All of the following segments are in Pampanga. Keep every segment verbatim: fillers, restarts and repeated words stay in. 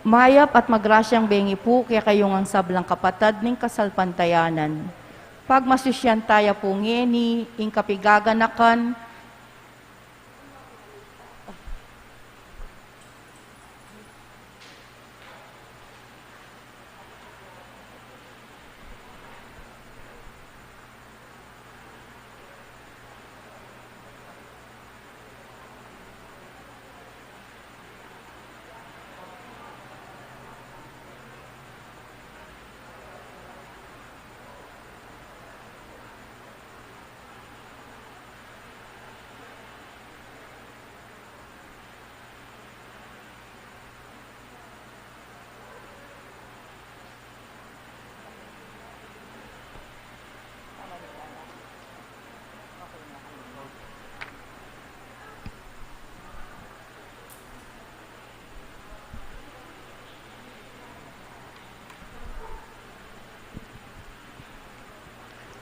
Mayap at magrasyang bengi pu kekayu ngan sablang kapatad ning kasalpantayanan. Pagmasusyan taya pu ngeni ing kapigaganakan.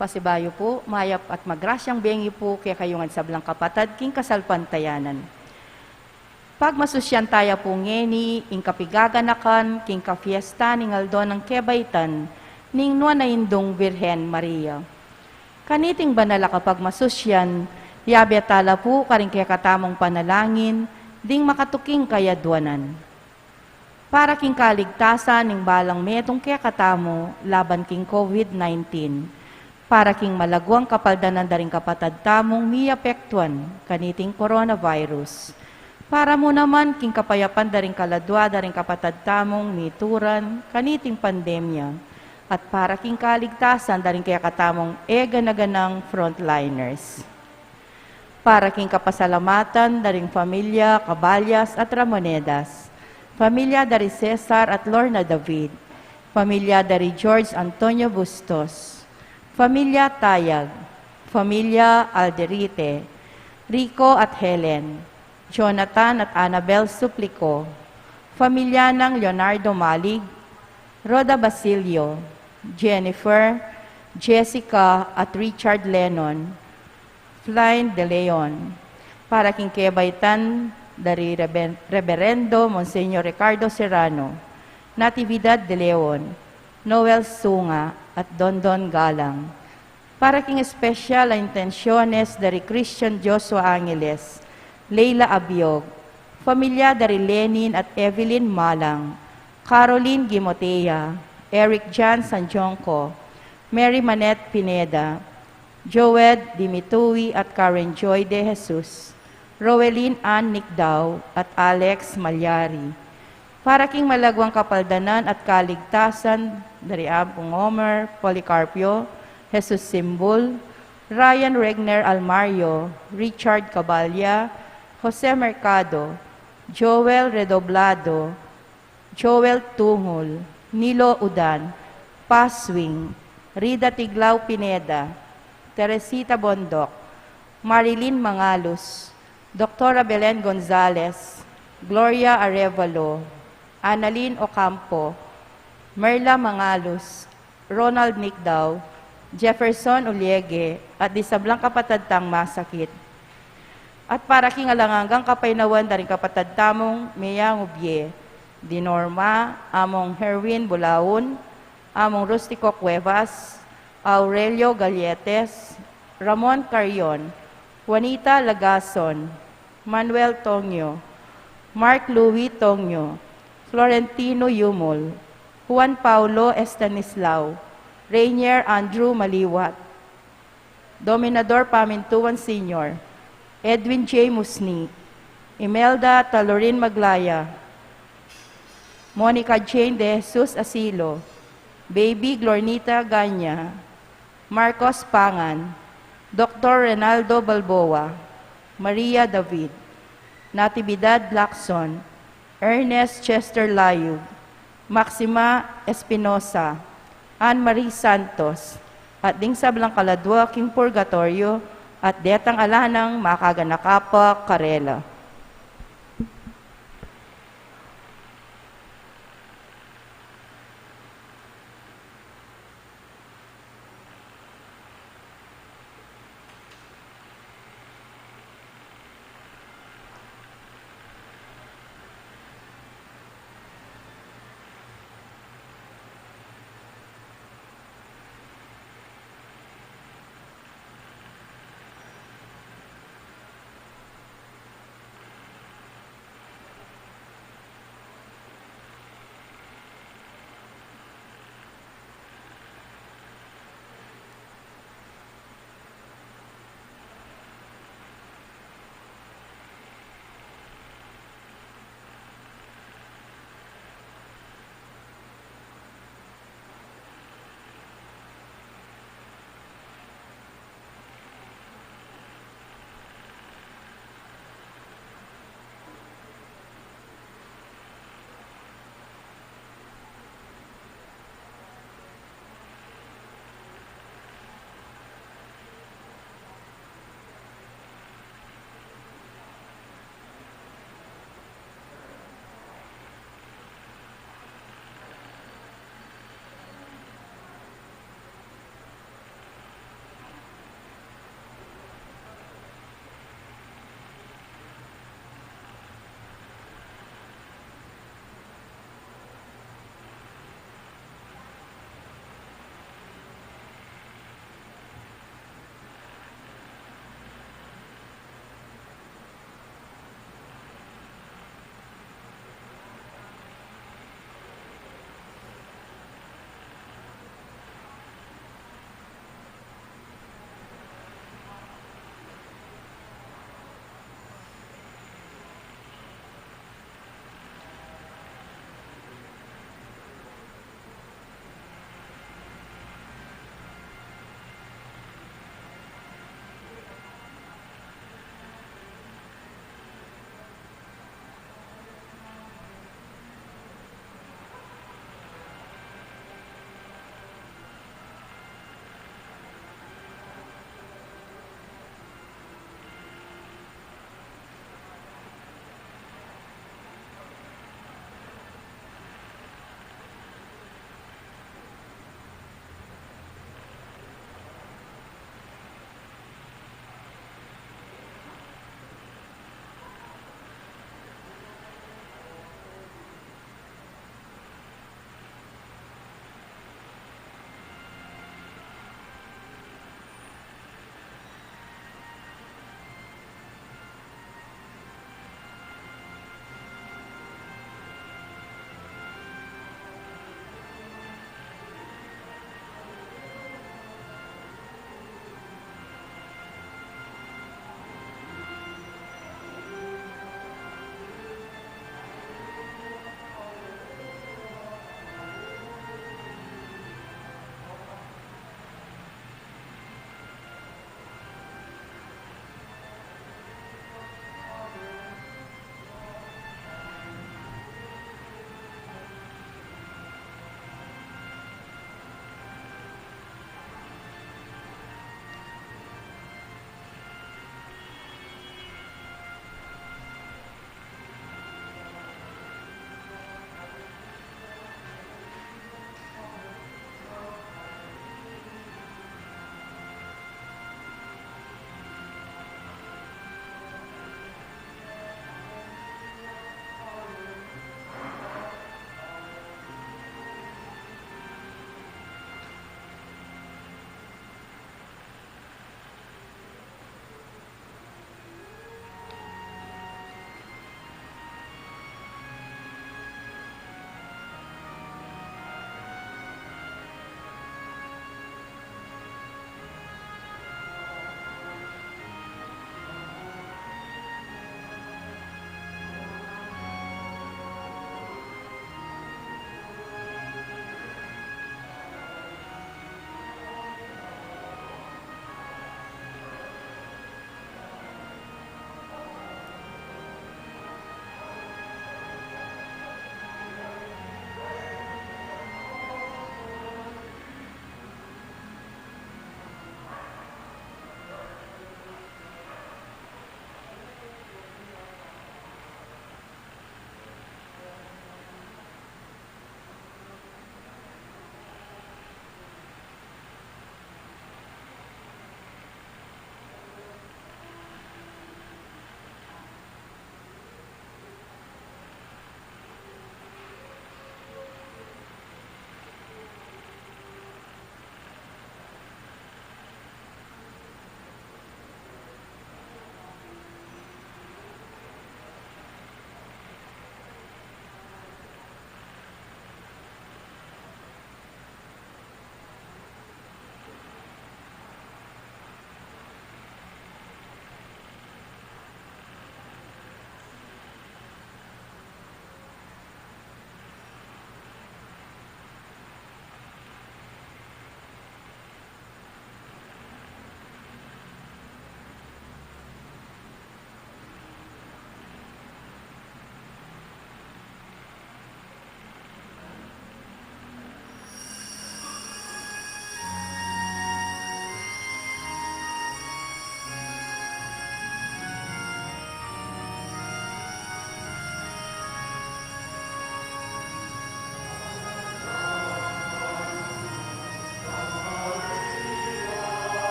Pasibayu pu, mayap at magrasyang bengi pu kekayu ngan sablang kapatad king kasalpantayanan. Pagmasusyan taya pu ngeni ing kapigaganakan king kapiesta ning aldo nang kebaitan ning Nuan a Indung Virgen Maria. Kaniting banal a kapagmasusyan, yabe tala pu karing kekatamung panalangin ding makatuking kayadwanan. Para king kaligtasan ning balang metung kekatamu laban king COVID nineteen, para king malagwang kapaldanan da ring kapatad tamung miapektuan kaniting coronavirus, para mu naman king kapayapan da ring kaladua da ring kapatad tamung mituran kaniting pandemya, at para king kaligtasan da ring kekatamung e gana-ganang frontliners. Para king kapasalamatan da ring familia Caballas at Ramonedas, familia da ri Cesar at Lorna David, familia da ri George Antonio Bustos, familia Tayag, familia Alderite, Rico at Helen, Jonathan at Annabel Suplico, familia nang Leonardo Malig, Rhoda Basilio, Jennifer, Jessica at Richard Lennon, Flynn De Leon, para king kebaitan da ri Reben-, Reberendo Monseñor Ricardo Serrano, Natividad De Leon, Noel Sunga, at Dondon Galang. Para king espesyal a intensyones da ri Christian Joshua Angeles, Leila Abiog, familia da ri Lenin at Evelyn Malang, Caroline Gimotea, Eric Jan Sanjonco, Mary Manette Pineda, Joed Dimitui at Karen Joy De Jesus, Roelyn Ann Nicdao at Alex Malyari. Para king malagwang kapaldanan at kaligtasan da ri Ampong Omer Policarpio, Jesus Simbul, Ryan Regner Almario, Richard Cabalya, Jose Mercado, Joel Redoblado, Joel Tungul, Nilo Udan, Paswing, Rida Tiglao Pineda, Teresita Bondoc, Marilyn Mangalus, Doktora Belen Gonzalez, Gloria Arevalo, Annalyn Ocampo, Merla Mangalus, Ronald Nicdao, Jefferson Uliege, at ding sablang kapatad tang masakit. At para king alang anggang kapaynawan da ring kapatad tamung meyangubie, di Norma, Among Herwin Bulaun, Among Rustico Cuevas, Aurelio Galletes, Ramon Carrion, Juanita Lagason, Manuel Tongyo, Mark Louis Tongyo, Florentino Yumul, Juan Paulo Estanislao, Rainier Andrew Maliwat, Dominador Pamintuan Senior, Edwin J. Musni, Imelda Talorin Maglaya, Monica Jane De Jesus Asilo, Baby Glornita Ganya, Marcos Pangan, Doktor Renaldo Balboa, Maria David, Natividad Lacson, Ernest Chester Layug, Maxima Espinosa, Anne Marie Santos, at ding sablang kaladua king purgatoryo, at detang ala nang makaganaka pa karela.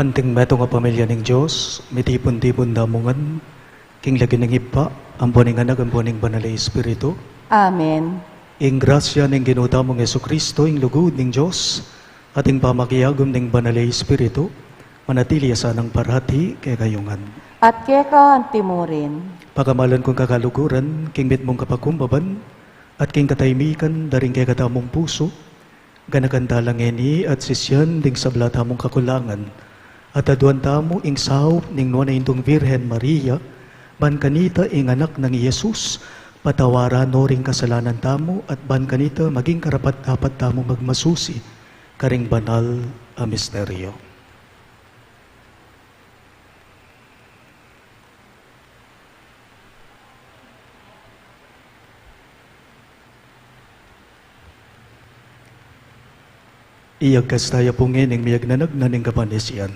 Anting metung a pamilya ning Dios, mitipun-tipun da mu ngan king lagyu ning Ibpa, ampo ning Anak, ampo ning Banal a Espiritu. Amen. Ing grasya ning Ginu tamung Jesucristo, ing lugud ning Dios, at ing pamakiagum ning Banal a Espiritu, manatili ya sanang parati kekayu ngan. At keka antimurin. Pakamalan kung kakaluguran, king mitmung kapakumbaban, at king katahimikan da ring kekatamung pusu, ganakan tala ngeni at sisian ding sabla tamung kakulangan, at aduan tamu ing saup ning Nuan a Indung Virgen Maria, ban kanita ing Anak nang i Jesus, patawaran no ring kasalanan tamu, at ban kanita maging karapat-dapat tamu magmasusi karing banal a misteryo. Iyagkas taya pu ngening miyagnanag na ning kapanisian.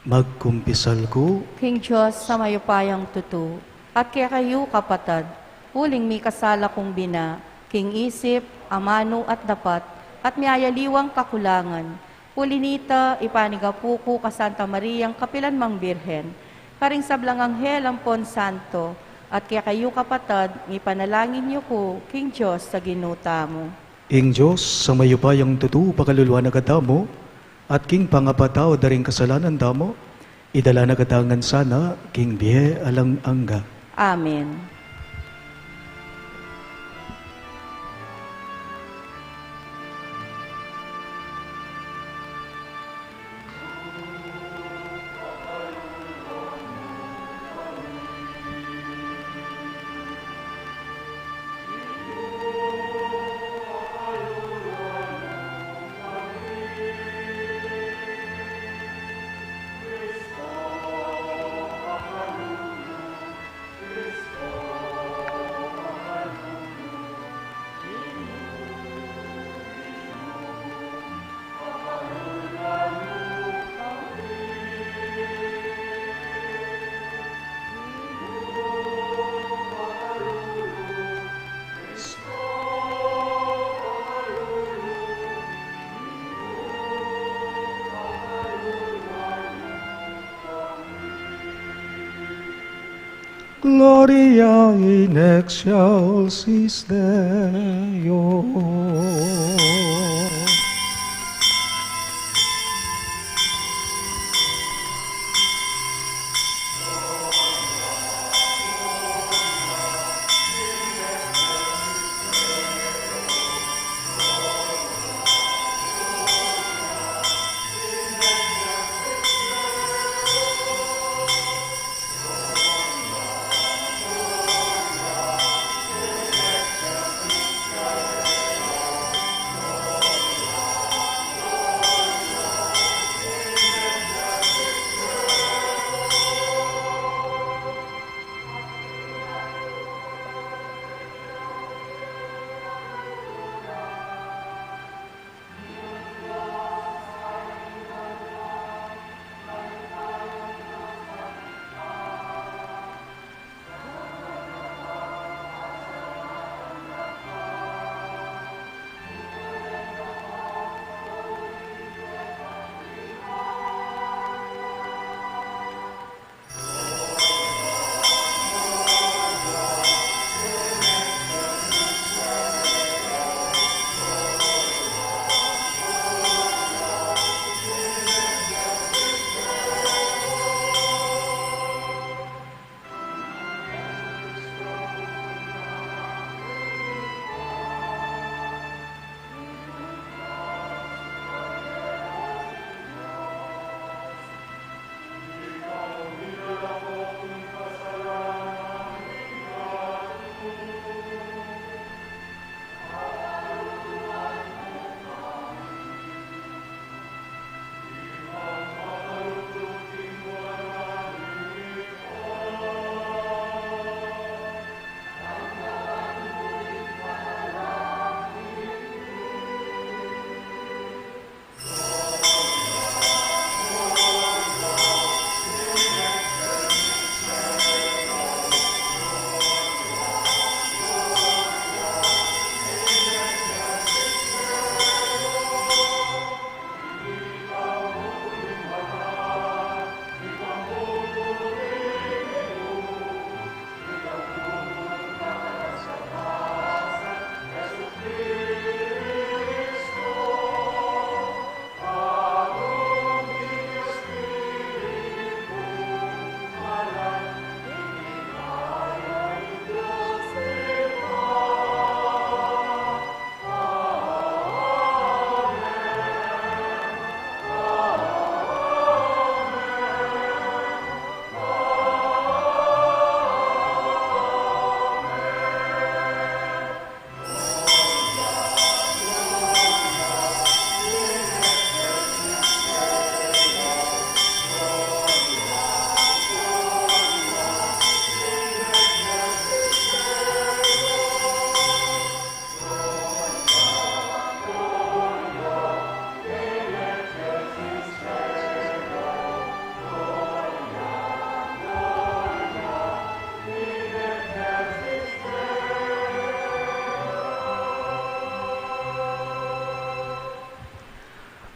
Magkumpisal ku king Dios a mayupayang tutu, at kekayu, kapatad, uling mikasala kung bina, king isip, amanu at dapat, at miyayaliwang kakulangan. Uli nita, ipanigapu ku ka Santa Mariang kapilan mang Birhen, karing sablang anghel ampon santo, at kekayu, kapatad, mipanalangin yu ku king Dios a Ginu tamu. Ing Dios a mayupayang tutu pakaluluan na katamu, at king pangapatawad da ring kasalanan tamu, idala na katamu ngan sana king bie alang angga. Amen. Gloria in excelsis Deo.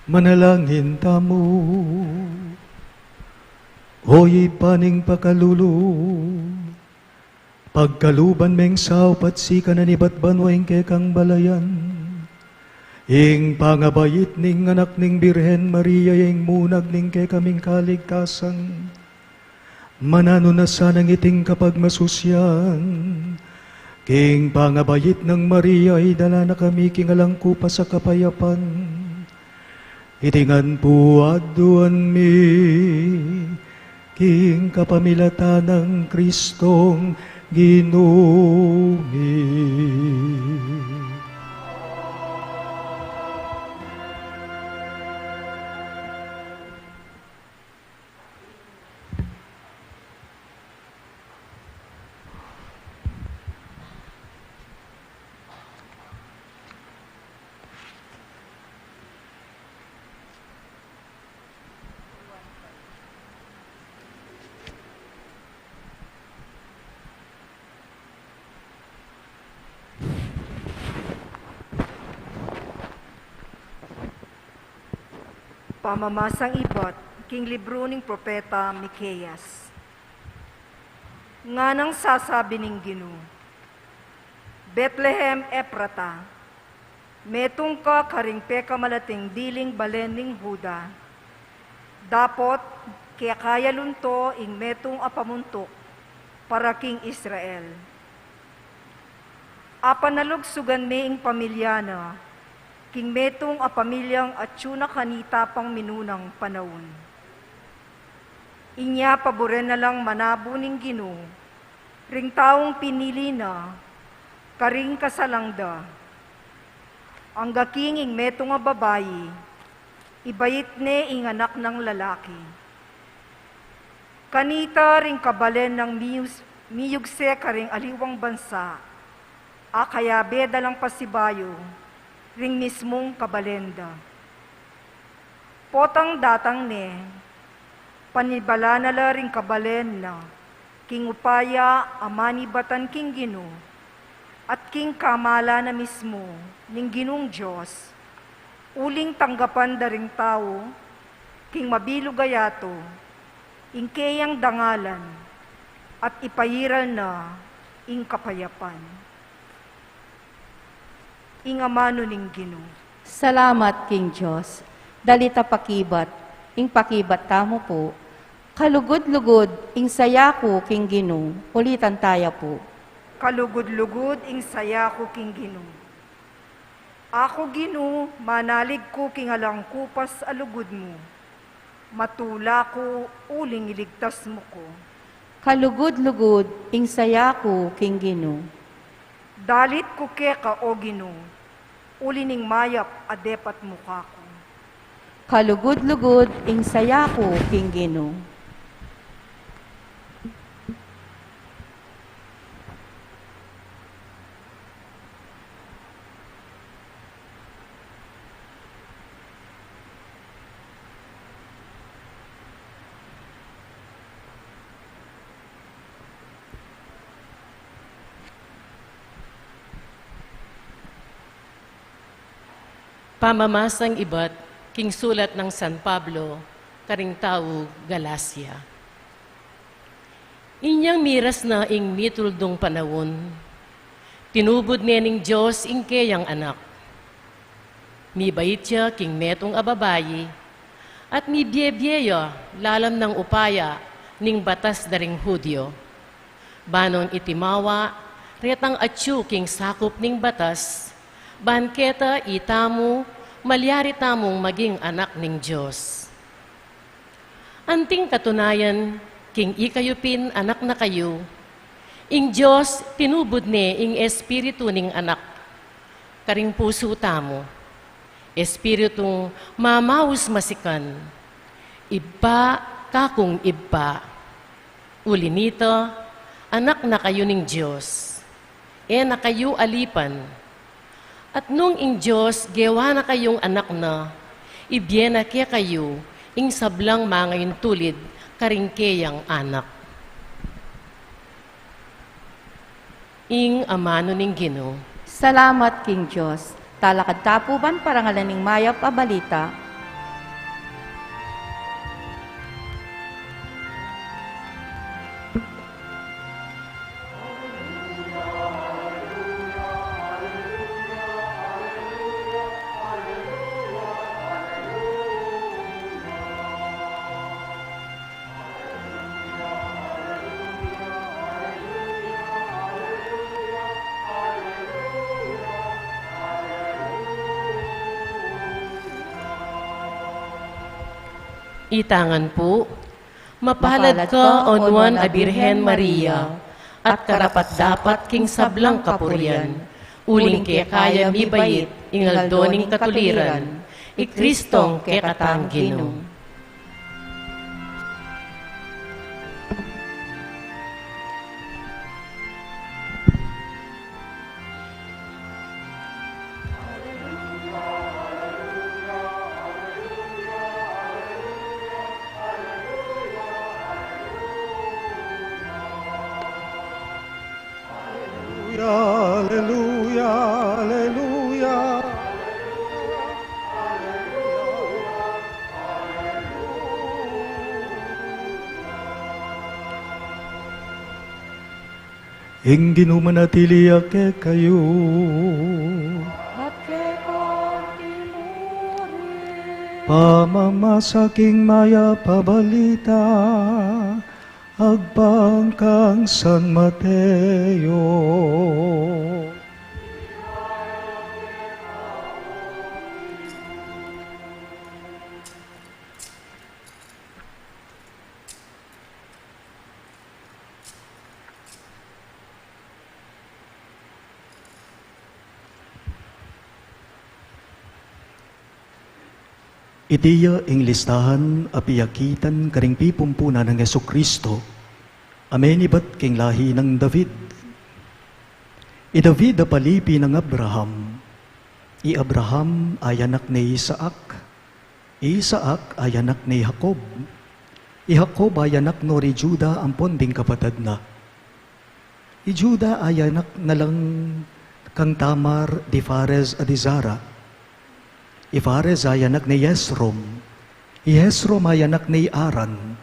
Manalangin tamu. O Ibpa ning pakalulu, pagkaluban meng saup at sikanan ibat banua ing kekang balayan, ing pangabait ning anak ning Birhen Maria, ing munag ning kekaming kaligtasan, mananu na sanang iting kapagmasusyan, king pangabait nang Maria, idala na kami king alang kupas a kapayapan. Iti ngan pu aduan mi, king kapamilatan nang Kristong Ginu mi. Pamamasang ibat king libru ning propeta Miqueas. Nganang sasabi ning Ginu, Betlehem Efrata, metung ka karing pekamalating diling balen ning Juda, dapot keka ya lunto ing metung a pamuntuk para king Israel. Apanalugsugan me ing pamilya na king metung a pamilyang atyu na kanita pang minunang panaun. Inya paburen na lang manabu ning Ginu ring taung pinili na karing kasalang da. Angga king ing metung a babai, ibait ne ing anak nang lalaki. Kanita ring kabalen nang miyus-, miyugse karing aliwang bansa, a kayabe da lang pasibayu ring mismung kabalen da. Potang datang ne, panibala na la ring kabalen na king upaya a manibatan king Ginu, at king kamalan na mismu ning Ginung Dios, uling tanggapan da ring tau king mabilug a yatu ing keyang dangalan, at ipairal na ing kapayapan. Ing amanu ning Ginu. Salamat king Dios. Dalit a pakibat, ing pakibat tamu pu, kalugud-lugud ing saya ku king Ginu. Ulitan taya pu. Kalugud-lugud ing saya ku king Ginu. Aku Ginu, manalig ku king alang kupas a lugud mu. Matula ku uling iligtas mu ku. Kalugud-lugud ing saya ku king Ginu. Dalit ku keka, o Ginu, uli ning mayap a depat mu kaku. Kalugud-lugud ing saya ku king Ginu. Pamamasang ibat king sulat nang San Pablo karing tau Galacia. Inyang miras na ing mituldung panaun, tinubud ne ning Dios ing keyang Anak. Mibait ya king metung a babai, at mibiebie ya lalam nang upaya ning batas da ring Judio, ba nung itimawa retang atyu king sakup ning batas, ban keta itamu malyari tamung maging anak ning Dios. Anting katunayan, king ikayu pin anak na kayu, ing Dios tinubud ne ing Espiritu ning Anak karing pusu tamu, Espiritung mamaus masikan, Ibpa, kakung Ibpa. Uli nita, anak na kayu ning Dios. E na kayu alipan. At nung ing Dios gewa na kayung anak na, ibie na kekayu ing sablang mangayuntulid karing keyang anak. Ing amanu ning Ginu. Salamat king Dios. Talakad ta pu ban parangalan ing mayap a balita. Itangan pu, mapalad ka, o nuan a Birhen Maria, at karapat-dapat king sablang kapurian, uling keka ya mibait ing aldo ning katuliran, i Kristong kekatang Ginu. Aleluya, aleluya, aleluya. Ing Ginu manatili ya kekayu. At keka mu rin. Pamamasa king Mayap a Balita agpang kang San Mateo. Iti ya ing listahan a piakitan karing pipumpunan nang Jesucristo, a menibat king lahi nang David. I David a palipi nang Abraham. I Abraham a anak ne Isaac. I Isaac a anak ne Jacob. I Jacob a anak no ri Juda ampon ding kapatad na. I Juda a anak na lang kang Tamar di Fares a di Zara. I Fares a anak ne Esrom. I Esrom a anak ne Aran.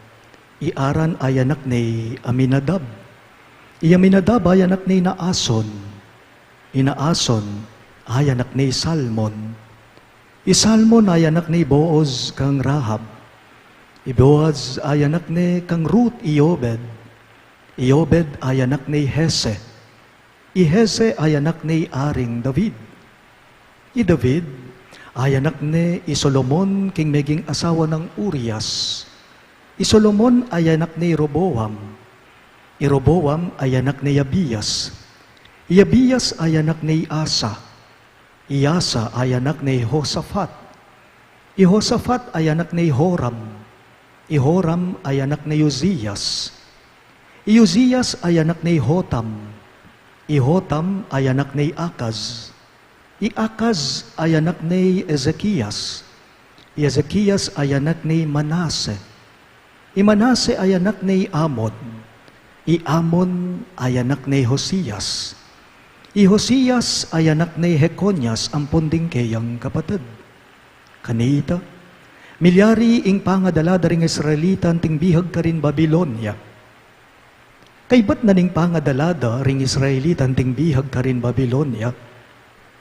I Aran a anak ne Aminadab. I Aminadab a anak ne Naason. I Naason a anak ne Salmon. I Salmon a anak ne Boaz kang Rahab. I Boaz a anak ne kang Ruth i Obed. I Obed a anak ne Jese. I Jese a anak ne Aring David. I David a anak ne i Solomon king meging asawa nang Urias. I Solomon a anak ne Roboam. I Roboam a anak ne Abias. I Abias a anak ne Asa. I Asa a anak ne Josafat. I Josafat a anak ne Joram. I Joram a anak ne Uzias. I Uzias a anak ne Jotam. I Jotam a anak ne Akaz. I Akaz a anak ne Ezekias. I Ezekias a anak ne Manase. I Manase a anak ne Amon. I Amon a anak ne Josias. I Josias a anak ne Jeconias ampon ding keyang kapatad. Kanita, milyari ing pangadala da ring Israelita anting bihag karin Babilonia. Kaybat na ning pangadala da ring Israelita anting bihag karin Babilonia,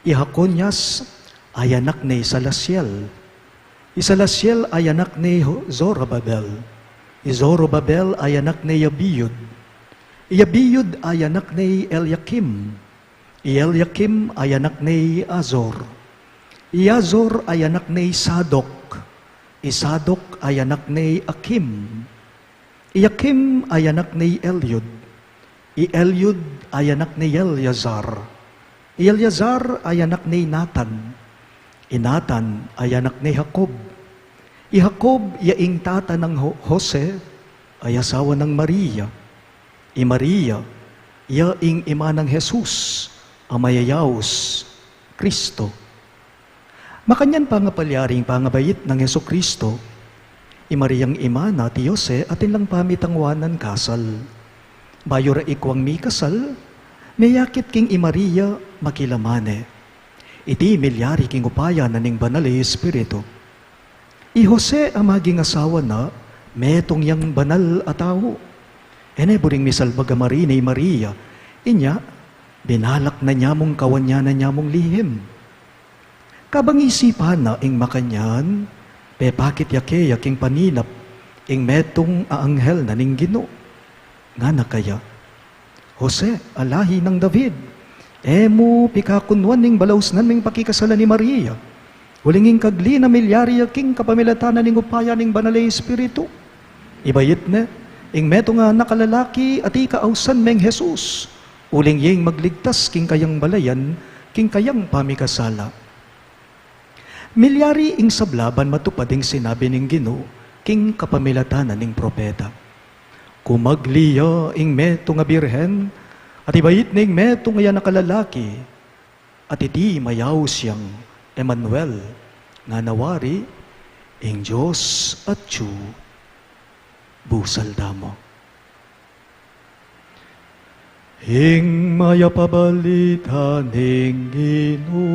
i Jeconias a anak ne Salasiel. I Salasiel a anak ne Ho-, Zorobabel. I Zorobabel a anak ne Abiud. I Abiud a anak ne Eliakim. I Eliakim a anak ne Azor. I Azor a anak ne Sadok. I Sadok a anak ne Akim. I Akim a anak ne Eliud. I Eliud a anak ne Eleazar. I Eleazar a anak ne Natan. I Natan a anak ne Jacob. I Jacob ya ing tata nang Jo-, Jose, a asawa nang Maria. I Maria ya ing ima nang Jesus a mayayaus, Kristo. Makanyan pangapalyari ing pangabait nang Jesucristo, i Mariang ima na ti Jose atin lang pamitangwanan kasal. Bayu ra ikwang mikasal, meyakit king i Maria makilaman ne. Iti milyari king upaya na ning Banal a Espiritu. I Jose a maging asawa na, metung yang banal a tau. E ne buring misalbag a marine i Maria. Inya, binalak na nya mung kawanyanan nya mung lihim. Kabang isipan na ing makanyan, pepakit ya keya king paninap ing metung a anghel na ning Ginu. Ngana kaya, "Jose a lahi nang David, e mu pikakunwan ing balausnan ming pakikasalan i Maria. Uling ing kagli na milyari ya king kapamilatan na ning upaya ning Banal a Espiritu. Ibayit ne, ing metung a anak a lalaki a ikausan meng Jesus, uling ing magligtas king kayang balayan, king kayang pamikasala. Milyari ing sabla ban matupad ing sinabi ning Ginu, king kapamilatan na ning propeta. Kumagli ya ing metung a birhen, at ibayit ne ing metung a anak a lalaki, at iti mayaus yang Emmanuel, ngana wari, ing Dios atyu busal tamu. Ing mayap a balita ning Ginu.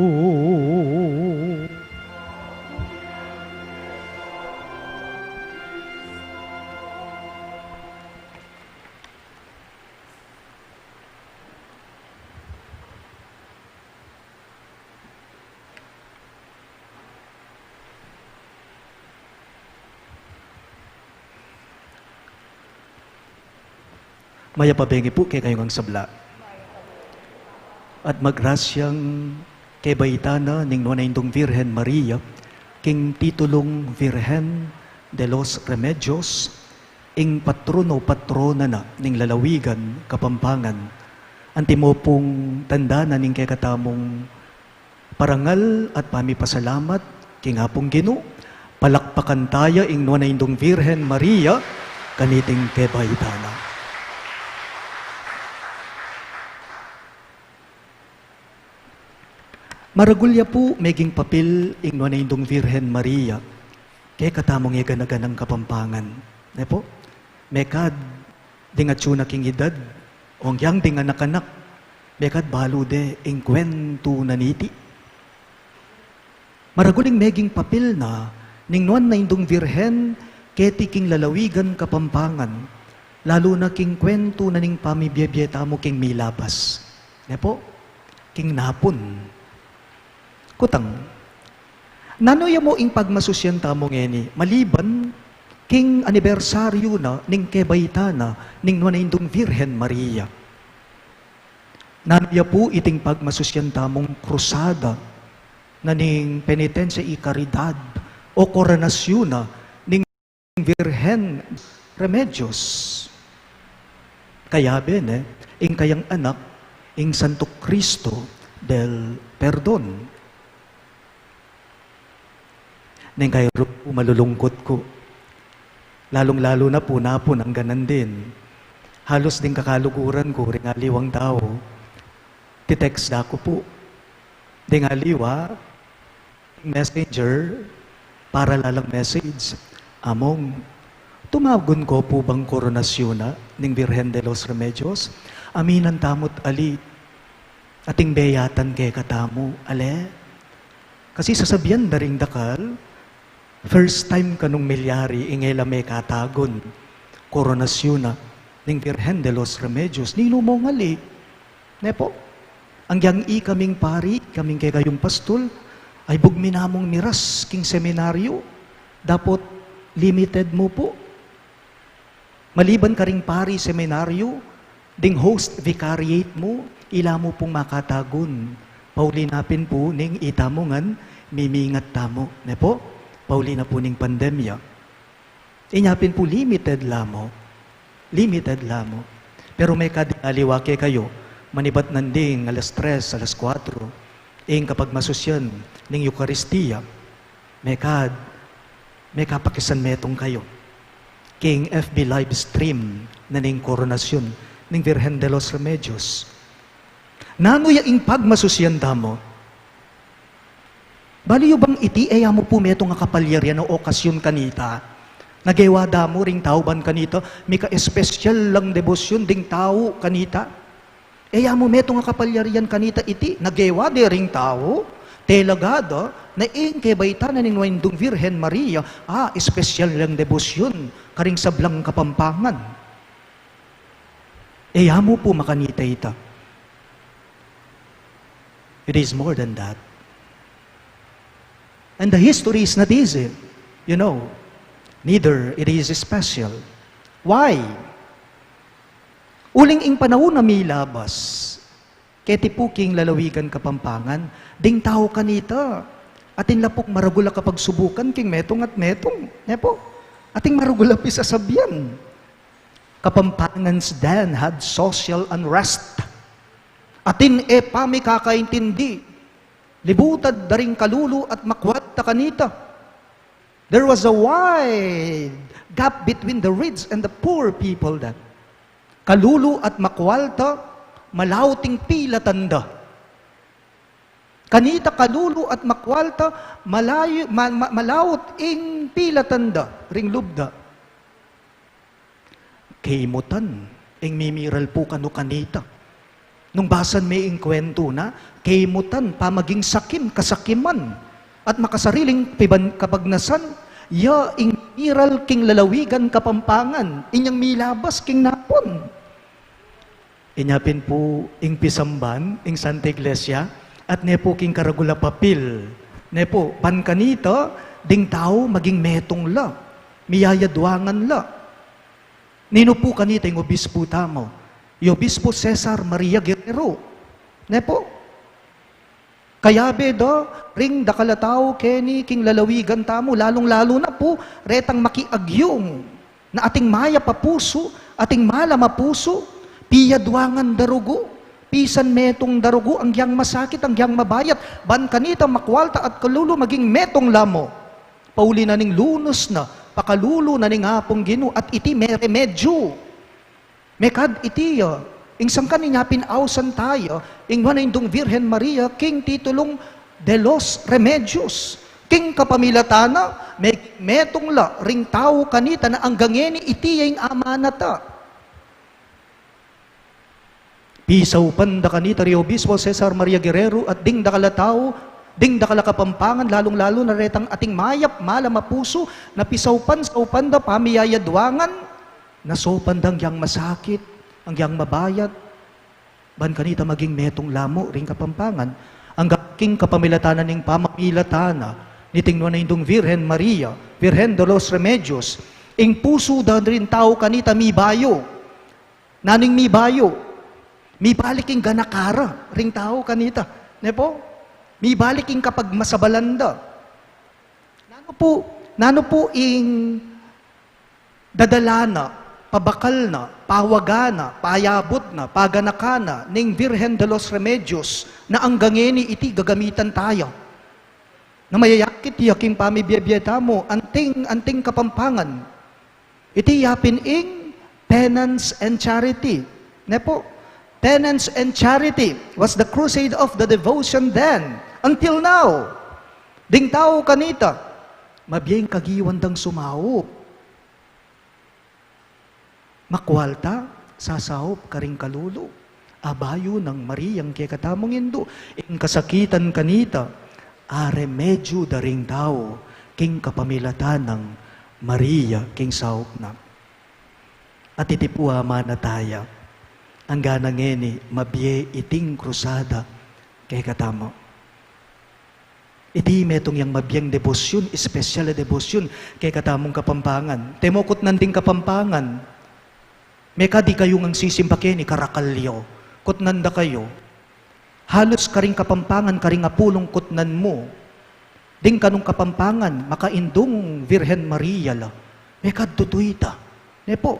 Mayap a bengi pu kekayu ngan sabla. At magrasyang kebaitan na ning Nuan a Indung Virgen Maria, king titulung Virgen de los Remedios, ing patron o patrona na ning lalawigan Kapampangan, antimo pung tanda na ning kekatamung parangal at pamipasalamat king Apung Ginu, palakpakan taya ing Nuan a Indung Virgen Maria, kaniting kebaitan na. Maragul ya pu meging papil ing Nuan a Indung Virgen Maria kekatamung e gana-ganang Kapampangan. Ne pu? Mekad ding atyu na king edad, o agyang ding anak-anak, mekad balu de ing kwentu na niti. Maragul ing meging papil na ning Nuan a Indung Virgen keti king lalawigan Kapampangan, lalu na king kwentu na ning pamibie-bie tamu king milabas. Ne pu? King napun. Kutang, nanu ya mu ing pagmasusian tamu ngeni, maliban king anibersaryu na ning kebaitan na ning Nuan a Indung Virgen Maria? Nanu ya pu iting pagmasusian tamung krusada na ning Penitensya y Caridad o koronasyon na ning Virgen Remedios? Kayabe ne, ing kayang anak, ing Santo Cristo del Perdon. Neng kayru pu malulungkut ku. Lalung-lalu na pu napun angganan din. Halus ding kakaluguran ku, ring aliwang tau, ti-text da ku pu. Ding aliwa, Messenger, para lalang message. Among, tumagun ko pu bang koronasyon na ning Virgen de los Remedios? Aminan tamu't ali, ating beyatan kekatamu, ale? Kasi sasabian da ring dakal, first time kanung milyari ing e la mekatagun koronasyon na ning Virgen de los Remedios. Ninu mong ali? Ne pu? Agyang ikaming pari, ikaming kekayung pastul, ay bugmi namung miras king seminaryo, dapot limited mu pu. Maliban karing pari seminaryo, ding host vicariate mu, ila mu pung makatagun. Pauli na pin pu ning itamu ngan mimingat tamu, ne pu? Pauli na pu ning pandemya. Inya pin pu limited la mu. Limited la mu. Pero mekad ding aliwa kekayu, manibat nanding alas tres, alas kuatro, ing kapagmasusian ning Eukaristia, mekad, mekapakisan metung kayu king F B live stream na ning koronasyon ning Virgen de los Remedios. Nanu ya ing pagmasusian tamu? Balu yu bang iti e ya mu pu metung a kapalyarian o okasyon kanita? Nagewa da mu ring tau ban kanita mika-espesyal lang debosyon ding tau kanita? E ya mu metung a kapalyarian kanita iti? Nagewa de ring tau, talaga da, na ing kebaitan na ning Nuan a Indung Virgen Maria, a, espesyal lang debosyon karing sablang Kapampangan. E ya mu pu makanita ita. It is more than that. And the history is not easy, you know. Neither it is special. Why? Uling ing panaun a milabas keti pu king lalawigan Kapampangan, ding tau kanita, Atin la pung maragul a kapagsubukan king metung at metung, ne pu? Atin maragul a pisasabian. Kapampangan's then had social unrest. Atin e pamikakaintindi, libutad da ring kalulu at makwalta kanita. There was a wide gap between the rich and the poor people then. Kalulu at makwalta, malaut ing pilatan da. Kanita kalulu at makwalta, malayu, ma-, ma-, malaut ing pilatan da, ring lub da. Kaimutan ing mimiral pu kanu kanita. Nung basan me ing kwentu na, kaimutan, pamaging sakim, kasakiman, at makasariling piban-, kapagnasan, ya ing miral king lalawigan Kapampangan, inyang milabas king napun. Inya pin pu ing pisamban ing Santa Iglesia, at ne pu king karagul a papil, ne pu, ban kanita, ding tau maging metung la, miyayadwangan la. Ninu pu kanita ing obispo tamu? I Obispo Cesar Maria Guerrero. Ne pu? Kayabe da ring dakal a tau keni king lalawigan tamu, lalung-lalu na pu retang makiagyung na ating mayap a pusu, ating malam a pusu, piyadwangan da rugu, pisanmetung da rugu, anggyang masakit, anggyang mabayat, ban kanita makwalta at kalulu maging metung la mu. Pauli na ning lunus na, pakalulu na ning Apung Ginu, at iti meremedyu. Mekad iti ya, ing sangkan inya pin ausan taya, ing nuan a Indung Virgen Maria, king titulung de los Remedios. King kapamilatan na, me-, metung la ring tau kanita na anggang ngeni iti ya ing amanata. Pisaupan da kanita ri Obispo Cesar Maria Guerrero at ding dakal a tau, ding dakal a Kapampangan, lalung-lalu na retang ating mayap, malam a pusu, na pisaupan-saupan da pamiyayadwangan, na saupan da anggyang masakit, anggyang mabayat, ban kanita maging metung la mu ring Kapampangan, anggang king kapamilatan na ning pamamilatan na niting nuan a Indung Virgen Maria, Virgen de los Remedios, ing pusu da ring tau kanita mibayu. Nanu ing mibayu? Mibalik ing ganaka ra ring tau kanita. Ne pu? Mibalik ing kapagmasabalan da. Nanu pu, nanu pu ing dadala na, pabakal na, pawaga na, payabut na, paganaka na ning Virgen de los Remedios na anggang ngeni iti gagamitan taya? Na mayayakit ya king pamibie-bie tamu, anting, anting Kapampangan. Iti ya pin ing penance and charity. Ne pu? Penance and charity was the crusade of the devotion then. Until now, ding tau kanita, mabie ing kagiwan dang sumaup. Makwalta, sasaup karing kalulu. Abayu nang Mariang kekatamung Indu, ing kasakitan kanita, aremedyu da ring tau, king kapamilatan nang Maria, king saup na. At iti pu a manataya, anggang ngeni, mabie iting krusada kekatamu. Iti metung yang mabieng debosyun, espesyal a debosyun, kekatamung Kapampangan. Temo kutnan ding Kapampangan. Mekad ikayu ngan sisimba keni, karakal yu. Kutnan da kayu. Halus karing Kapampangan, karing apulung kutnan mu. Ding kanung Kapampangan, makaindung Virgen Maria la. Mekad tutu ita. Ne pu?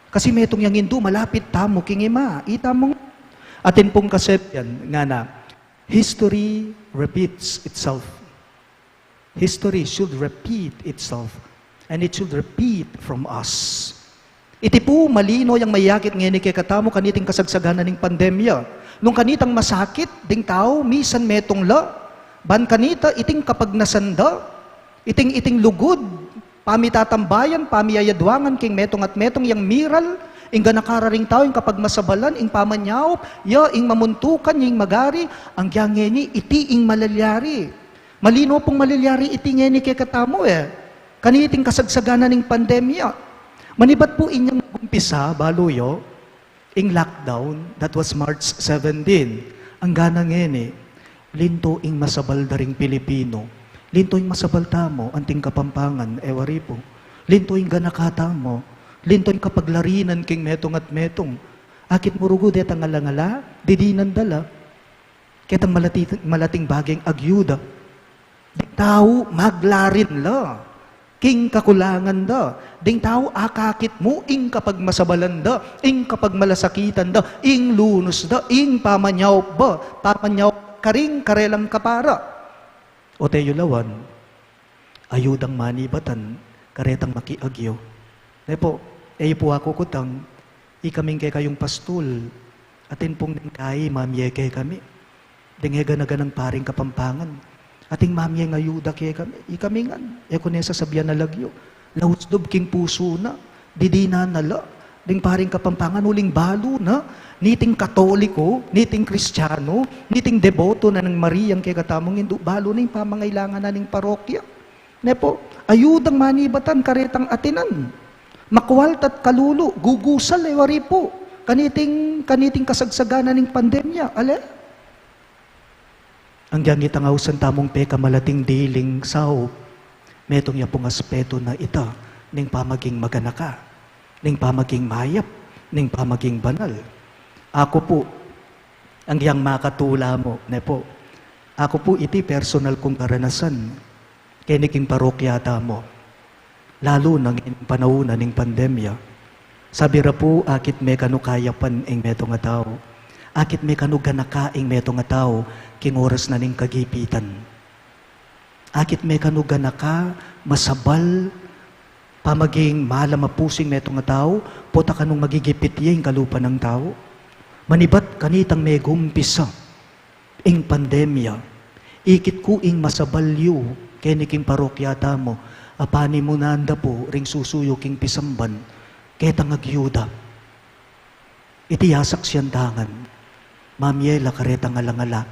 Kasi metung yang Indu, malapit tamu king ima. Ita mu. Atin pung kasebian, ngana, history repeats itself. History should repeat itself, and it should repeat from us. Iti pu, malino yang mayakit ngeni kekatamu kaniting kasagsagan na ning pandemya. Nung kanitang masakit ding tau, misan metung la, ban kanita iting kapagnasan da, iting, iting lugud, pamitatambayan, pamiyayadwangan king metung at metung yang miral, ing ganaka ra ring tau, ing kapagmasabalan, ing pamanyaup, ya ing mamuntukan, ing magari, anggang ngeni, iti ing malalyari. Malino pung malalyari iti ngeni kekatamu e. Kaniting kasagsagan na ning pandemya. Manibat pu inyang nagumpisa, balu yu, ing lockdown, that was March seventeen. Anggang ngeni, linto ing masabal da ring Pilipino. Linto ing masabal tamu, anting Kapampangan, e wari pu. Linto ing ganaka tamu. Linto ing kapaglarinan king metung at metung. Akit mu rugu detang ala-ala, didinan da la. Ketang malati-, malating baging agyuda. Di tau maglarin la king kakulangan da. Ding tau akakit mu ing kapagmasabalan da, ing kapagmalasakitan da, ing lunus da, ing pamanyaup ba, pamanyaup karing karelang kapara. O teyu lawan, ayudang manibatan karetang makiagyu. Ne pu, e yu pu aku kutang, ikaming kekayung pastul, atin pung ding kai mamie kekami. Ding e gana-ganang paring Kapampangan, ating mamie ing ayuda kekami. Ikami ngan, e ku ne sasabian a lagyu. Lausdub king pusu na, didinan na la ding paring Kapampangan, uling balu na niting Katoliko, niting Kristiano, niting deboto na ning Mariang kekatamung Indu, balu na ing pamangailangan na ning parokya. Ne pu, ayudang manibatan karetang atinan. Makwalta't kalulu, gugusal e wari pu, kaniting, kaniting kasagsagan na ning pandemya, ale? Anggiyang itang ausan tamung pekamalating diling saup, metung ya pung aspetu na ita ning pamaging maganaka, ning pamaging mayap, ning pamaging banal. Aku pu, anggiyang makatula mu, ne pu, aku pu iti personal kung karanasan keni king parokya tamu, lalu na ngeni panaun na ning pandemya. Sabi ra pu, akit me kanu kayapan ing metung a tau, akit me kanu ganaka ing metung a tau king oras na ning kagipitan. Akit me kanu ganaka, masabal, pamaging malam a pusu ing metung a tau, pota kanung magigipit ya ing kalupa nang tau. Manibat kanitang megumpisa ing pandemya, ikit ku ing masabal yu keni king parokya tamu a panimunan da pu ring susuyu king pisamban ketang agyuda. Iti asaksian ta ngan, mamie la karetang alang-ala,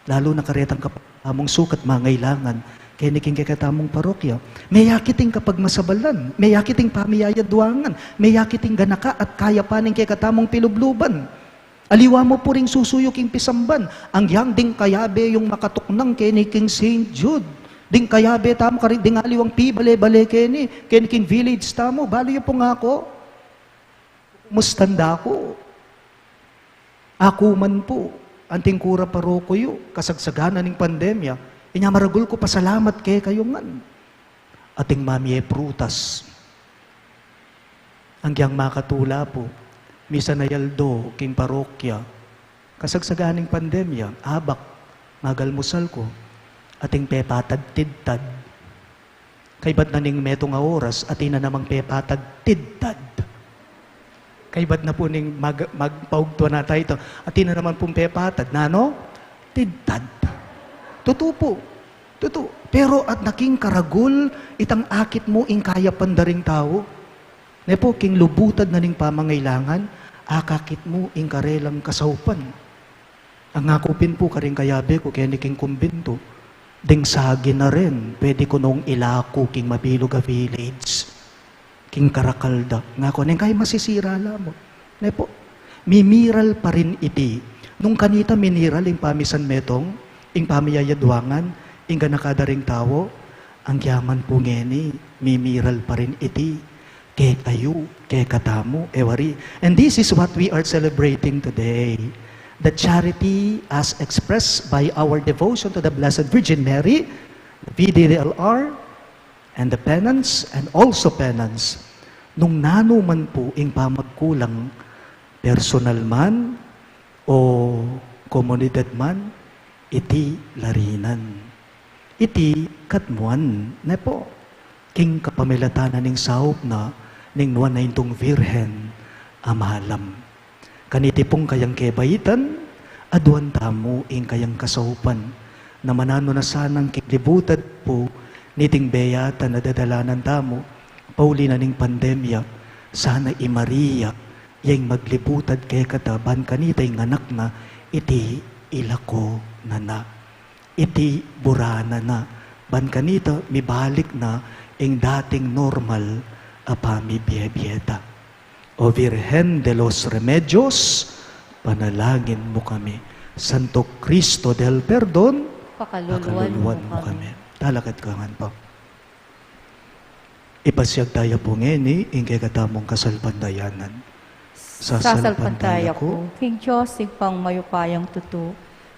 lalu na karetang Kapamung sukat mangailangan keni king kekatamung parokya. Meyakit ing kapagmasabalan, meyakit ing pamiyayaduangan, meyakit ing ganaka at kayapan ning kekatamung pilubluban. Aliwa mu pu ring susuyu king pisamban, anggiyang ding kayabe yung makatuknang keni king Saint Jude. Ding kayabe tamu karin ding aliwang pibale-bale keni, keni king village tamu, balu yu pu ngaku, mustan da ku. Aku man pu, anting kura paroko yu, kasagsagan na ning pandemya, inya maragul ku pasalamat kekayu ngan. Ating mamie prutas. Anggiyang makatula pu, misan a aldo king parokya, kasagsagan ning pandemya, abak, magalmusal ku, ating pepatad tidtad. Kaybat na ning metung a oras, atin na namang pepatad tidtad. Kaybat na pu ning mag-, magpaugtuan na tayu ita, atin na naman pung pepatad, nanu? Tidtad. Tutu pu. Tutu. Pero at na king karagul, itang akit mu ing kayapan da ring tau. Ne pu, king lubutad na ning pamangailangan, akakit mu ing karelang kasaupan. Ang aku pin pu karing kayabe ku keni king kumbintu, ding sagi na rin, pwede ku nung ilaku king mabilug a village, king karakal da. Ngaku, neng kay masisira la mu. Ne pu, mimiral pa rin iti. Nung kanita miniral ing pamisan metung, ing pamiyayaduangan, ing ganaka da ring tau, anggyaman pu ngeni, mimiral pa rin iti. Kekayu, kekatamu, e wari. And this is what we are celebrating today. The charity as expressed by our devotion to the Blessed Virgin Mary, the V D L R, and the penance, and also penance. Nung nanu man pu ing pamagkulang, personal man, o komunidad man, iti larinan. Iti katmuan, ne pu, king kapamilatan na ning saup na ning nuan a Indung Virgen a malam. Kaniti pung kayang kebaitan, aduan tamu ing kayang kasaupan, na mananu na sanang king libutad pu niting beyatan a dadalanan tamu, pauli na ning pandemya, sana i Maria, ya ing maglibutad kekata ban kanita ing anak na, iti ilako na na. Iti burana na, ban kanita mibalik na ing dating normal a pamibie-bie ta. O Virgen de los Remedios, panalangin mu kami. Santo Cristo del Perdon, pakaluluan mu kami. Talakad ka ngan pu. Ipasiag taya pu ngeni ing kekatamung kasalpantayanan. Sasalpantaya ku king Dios, Ibpang mayupayang tutu,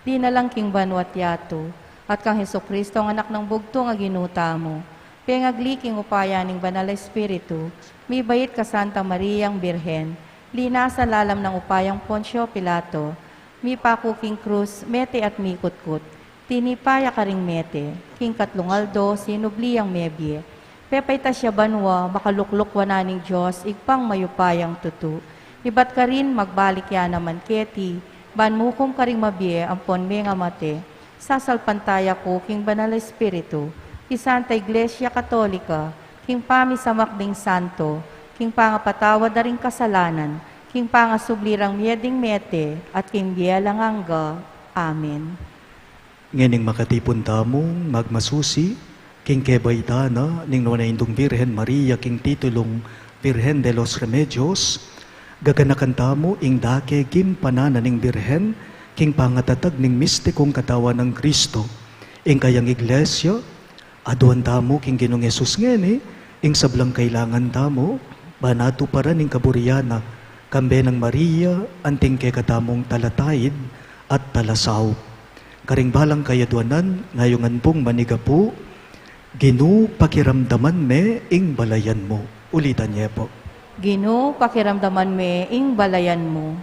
dinalang king banua't yatu, At kang Jesucristo, ang Anak nang bugtung a Ginu tamu, pengagli king upaya ning Banal a Espiritu, mibait ka Santa Mariang Birhen, linasa lalam nang upayang Poncio Pilato, mipaku king krus, mete at mikutkut, tinipa ya karing mete, king katlung aldo, sinubli yang mebie. Pepaitas ya banua, makalukluk wanan ning Dios, Ibpang mayupayang tutu. Ibat karin, magbalik ya naman keti, ban mukum karing mabie ampon mengamate. Sasalpantaya ku king Banal a Espiritu, king Santa Iglesia Katolika, king pamisamak ding santo, king pangapatawad da ring kasalanan, king pangasubli rang mie ding mete, at king bie alang angga. Amen. Ngening makatipun tamung magmasusi king kebaitan na ning Nuan a Indung Birhen Maria king titulung Birhen de los Remedios, gaganakan tamu ing dake gimpanan na ning Birhen king pangatatag ning mistikung katawan nang Kristo. Ing kayang Iglesia, aduan tamu king Ginung Jesus ngeni ing sablang kailangan tamu, ban atuparan ing kaburian na, kambe nang Maria, anting kekatamung talataid at talasaup. Karing balang kayaduanan, ngayungan pung manigapu, Ginu, pakiramdaman me ing balayan mu. Ulitan ye pu. Ginu, pakiramdaman me ing balayan mu.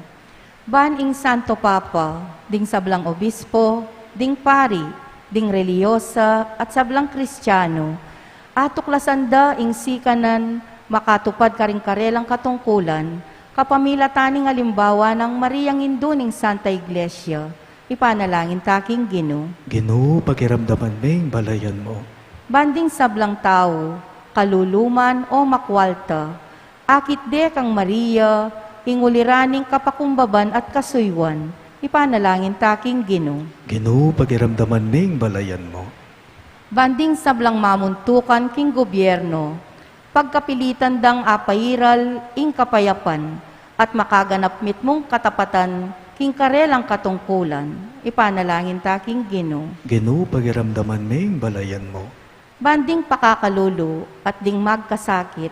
Ban ing Santo Papa, ding sablang obispo, ding pari, ding reliyosa, at sablang Kristiano, atuklasan da ing sikanan makatupad karing karelang katungkulan, kapamilatan ning alimbawa nang Mariang Indu ning Santa Iglesia. Ipanalangin ta king Ginu. Ginu, pakiramdaman me ing balayan mu. Ban ding sablang tau, kalulu man o makwalta, akit de kang Maria, ing uliran ning kapakumbaban at kasuyuan. Ipanalangin ta king Ginu. Ginu, pakiramdaman me ing balayan mu. Ban ding sablang mamuntukan king gobyerno, pagkapilitan dang apairal ing kapayapan at makaganap mitmung katapatan king karelang katungkulan. Ipanalangin ta king Ginu. Ginu, pakiramdaman me ing balayan mu. Ban ding pakakalulu at ding magkasakit,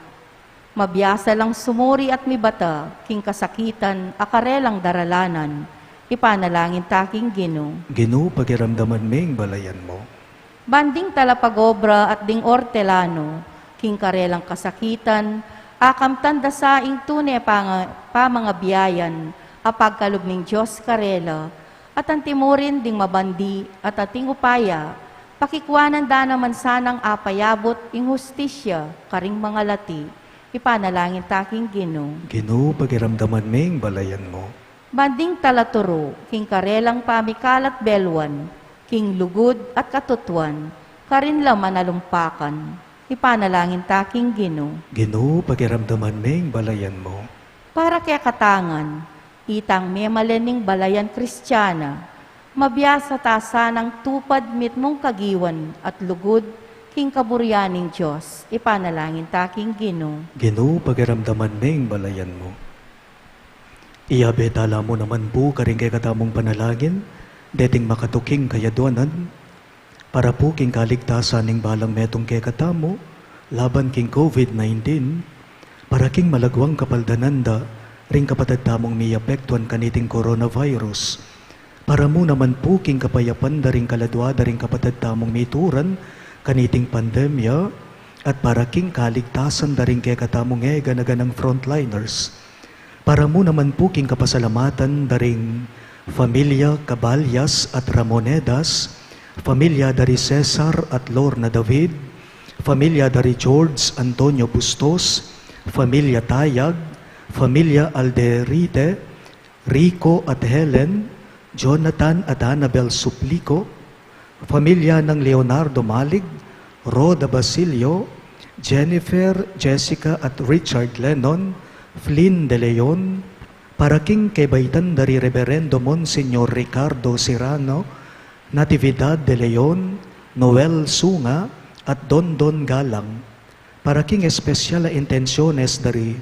mabiasa lang sumuri at mibata king kasakitan a karelang daralanan. Ipanalangin ta king Ginu. Ginu, pakiramdaman me ing balayan mu. Ban ding talapagobra at ding ortelano, king karelang kasakitan, akamtan da sa ing tune panga-, pamangabiayan a pagkalub ning Dios karela, at antimurin ding mabandi at ating upaya, pakikuanan da naman sanang apayabut ing hustisya karing mangalati. Ipanalangin ta king Ginu. Ginu, pakiramdaman me ing balayan mu. Ban ding talaturu king karelang pamikalat beluan, king lugud at katutuan, karin la manalumpakan. Ipanalangin ta king Ginu. Ginu, pakiramdaman me ing balayan mu. Para kekatang ngan, itang memalen ning balayan Kristiana, mabiasa ta sanang tupad mitmung kagiwan at lugud king kaburian ning Dios. Ipanalangin ta king Ginu. Ginu, pakiramdaman me ing balayan mu. Iyabe tala mu naman pu karing kekatamung panalangin deting makatuking kayaduanan, para pu king kaligtasan ning balang metung kekatamu laban king COVID nineteen, para king malagwang kapaldanan da ring kapatad tamung miapektuan kaniting coronavirus, para mu naman pu king kapayapan da ring kaladua da ring kapatad tamung mituran kaniting pandemya, at para king kaligtasan da ring kekatamung e gana-ganang frontliners. Para mu naman pu king kapasalamatan da ring familia Caballas at Ramonedas, familia da ri Cesar at Lorna David, familia da ri George Antonio Bustos, familia Tayag, familia Alderite, Rico at Helen, Jonathan at Annabel Suplico, familia nang Leonardo Malig, Rhoda Basilio, Jennifer, Jessica at Richard Lennon, Flynn De Leon, para king kebaitan da ri Reberendo Monsignor Ricardo Serrano, Natividad De Leon, Noel Sunga, at Dondon Galang. Para king espesyal a intensiones da ri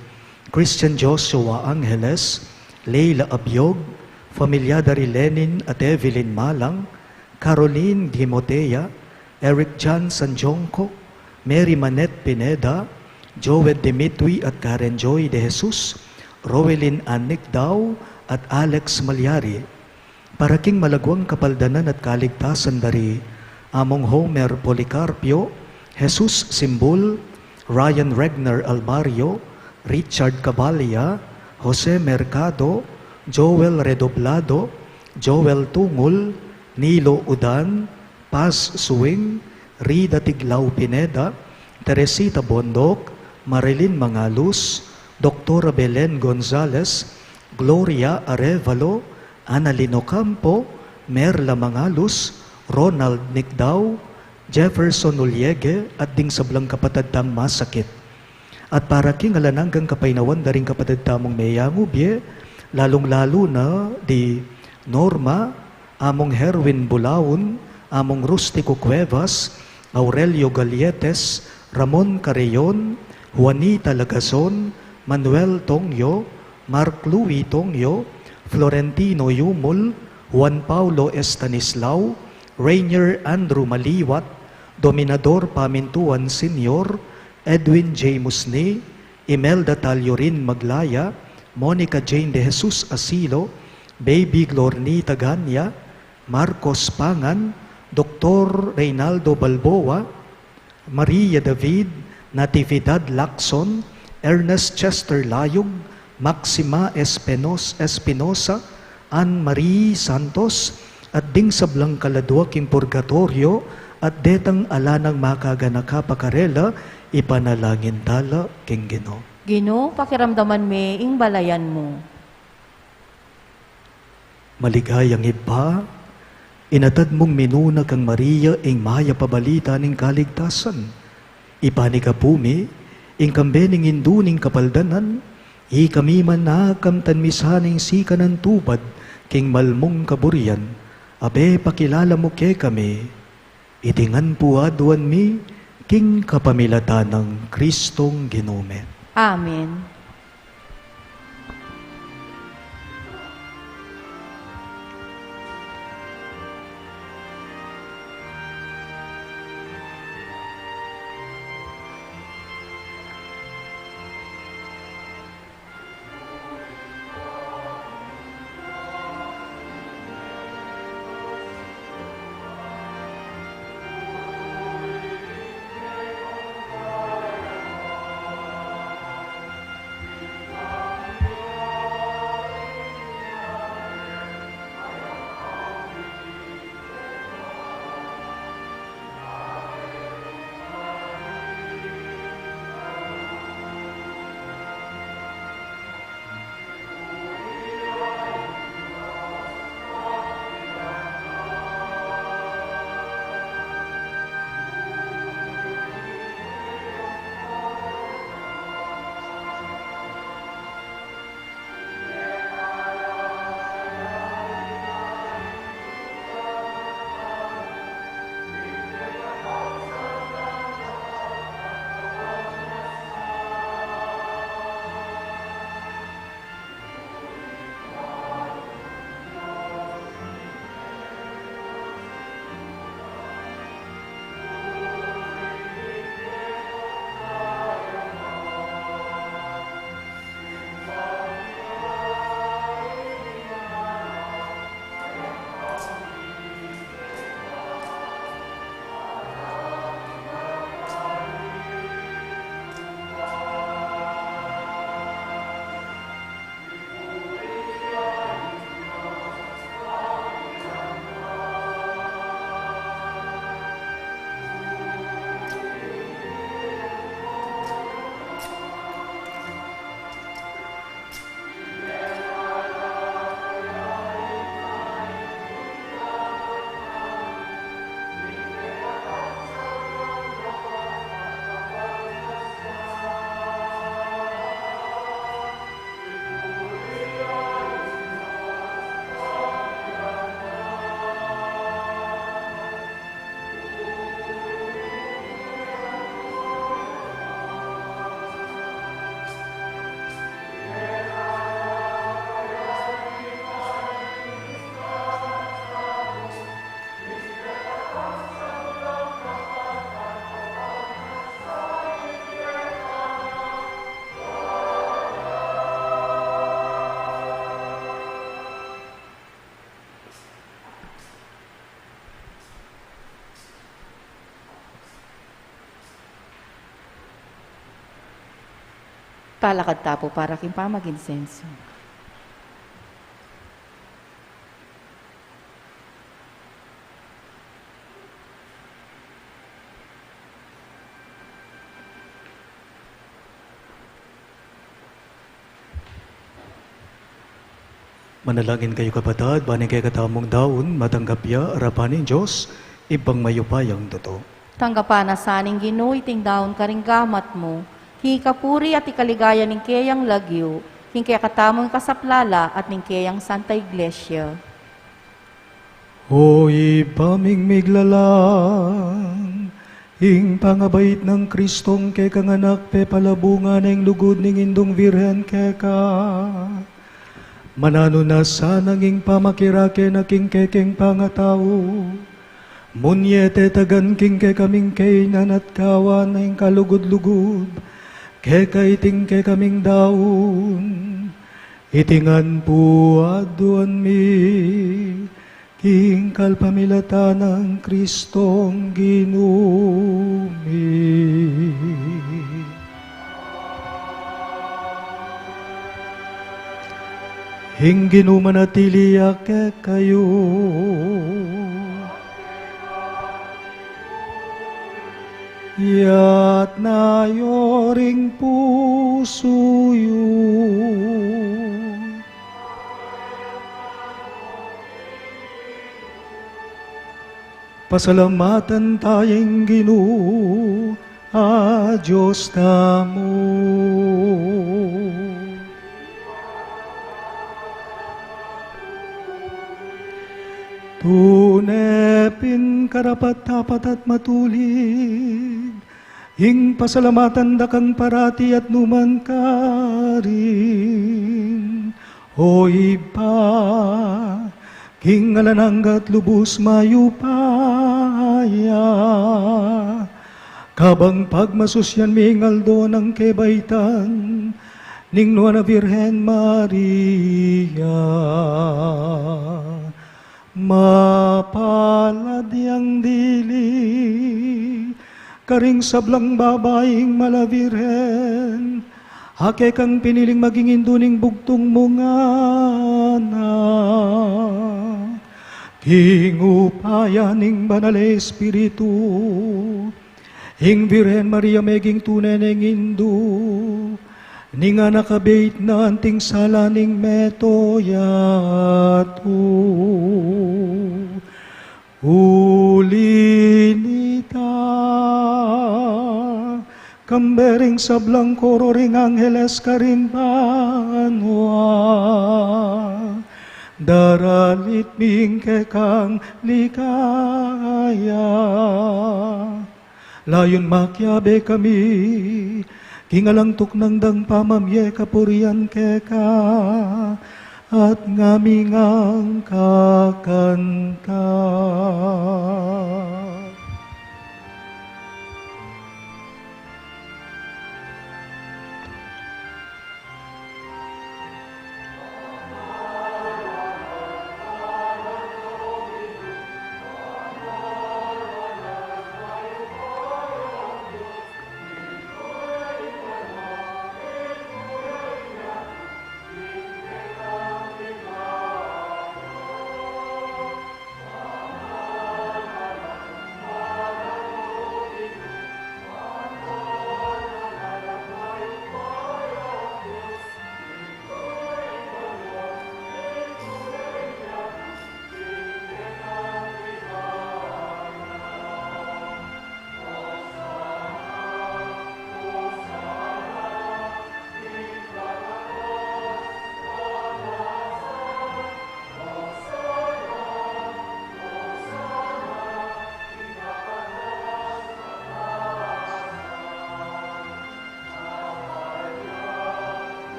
Christian Joshua Angeles, Leila Abiog, familia da ri Lenin at Evelyn Malang, Caroline Dimotea, Eric John Sanjonco, Mary Manette Pineda, Joed Dimitri at Karen Joy De Jesus, Roelyn Ann Nicdao, at Alex Malyari. Para king malagwang kapaldanan at kaligtasan da ri Among Homer Policarpio, Jesus Simbul, Ryan Regner Albario, Richard Cabalia, Jose Mercado, Joel Redoblado, Joel Tungul, Nilo Udan, Paz Suing, Rida Tiglao Pineda, Teresita Bondoc, Marilyn Mangalus, Doktora Belen Gonzalez, Gloria Arevalo, Annalyn Ocampo, Merla Mangalus, Ronald Nicdao, Jefferson Uliege, at ding sablang kapatad tang masakit. At para king alang anggang kapaynawan da ring kapatad tamung meyangu bie, lalung-lalu na di Norma, Among Herwin Bulaun, Among Rustico Cuevas, Aurelio Galletes, Ramon Carreon, Juanita Lagazon, Manuel Tongyo, Mark Louis Tongyo, Florentino Yumul, Juan Paulo Estanislao, Rainier Andrew Maliwat, Dominador Pamintuan Senior, Edwin J. Musni, Imelda Taliorin Maglaya, Monica Jane de Jesus Asilo, Baby Glornita Gania, Marcos Pangan, Doktor Reynaldo Balboa, Maria David, Natividad Lacson, Ernest Chester Layug, Maxima Espenos-, Espinosa, Ann Marie Santos, at ding sablang kaladua king purgatoryo, at detang ala nang makaganaka pa karela, ipanalangin tala king Ginu. Ginu, pakiramdaman me ing balayan mu. Maligayang Ibpa, inatad mung minuna kang Maria ing mayap a balita ning kaligtasan. Ipanyawad mi, ing kambe ning indu ning kapaldanan, ikami man akamtan mi sana ing sikanan tubad king malmung kaburian, abe pakilala mu kekami, iti ngan pu aduan mi, king kapamilatan nang Kristong Ginu mi. Amen. Palakad ta pu para king pamaginsenso. Manalangin kayu, kapatad, ban ing kekatamung daun matanggap ya arapan ning Dios, Ibpang mayupayang tutu. Tanggapan na sa ning Ginu iting daun karing gamat mu, king ikapuri at ikaligaya ning keyang lagyu, king kekatamung kasaplalan at ning keyang Santa Iglesia. O Ibpa ming miglalang, ing pangabait nang Kristong kekang Anak pepalabungan na ing lugud ning Indung Virgen keka. Mananu na sanang ing pamakirake na king kekeng pangatau, munie tetagan king kekaming kainan at kawan na ing kalugud-lugud keka iting kekaming daun. Iti ngan pu aduan mi king kapamilatan nang Kristong Ginu mi. Ing Ginu manatili ya kekayu. Iyatas yu ring pusu yu. Pasalamatan taya ing Ginu a Dios tamu. Tune pin karapat-dapat at matulid ing pasalamatan da kang parati at nukarin, O Ibpa, king alang angga at lubus mayupaya. Kabang pagmasusyan mi ing aldo nang kebaitan ning Nuan a Virgen Maria, mapalad yang dili karing sablang babaing mala Virgen, a kekang piniling maging indu ning bugtung mung anak. King upaya ning Banal a Espiritu, ing Virgen Maria meging tune neng indu ning Anak a beit na anting sala ning mabilug a yatu. Uli nita, kambe ring sablang koro ring angheles karin banua, daralit mi ing kekang ligaya. Layun makiabe kami king alang tuknang dang pamamie kapurian keka, at ngami ngang kakanta.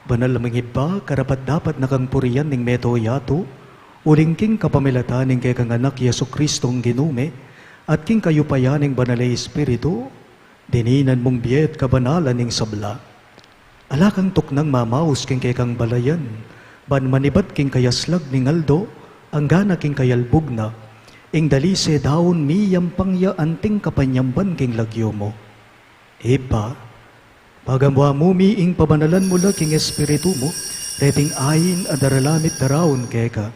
Banal a Ibpa, karapat-dapat na kang purian ning mabilug a yatu, uling king kapamilatan ning kekang Anak, Jesucristong Ginu mi, at king kayupayan ning Banal a Espiritu, dininan mung bie at kabanalan ning sabla. Ala kang tuknang mamaus king kekang balayan, ban manibat king kayaslag ning aldo, anggana king kayalbug na, ing dalise daun miyampang ya anting kapanyamban king lagyu mu. Ibpa, pagamuan mu mi ing pabanalan mu la king Espiritu mu, reting ain a daralan mi at daraun keka,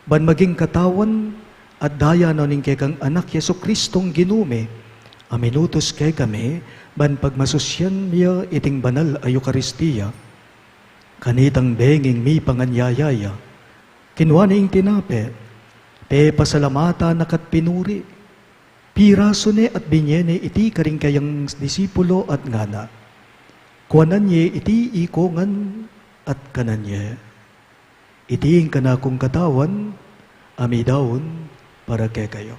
ban maging katawan at daya na ning kekang Anak, Jesucristong Ginu mi, a minutus kekami, ban pagmasusyan mi ya iting banal a Eukaristia. Kanitang benging mipanganyaya ya, kinua ne ing tinape, pepasalamatan na ka't pinuri, pirasu ne at binie ne iti karing kayang disipulo at ngana: Kuanan ye iti ikongan at kanan ye. Iti ing kanakung katawan, a midaun para kekayu.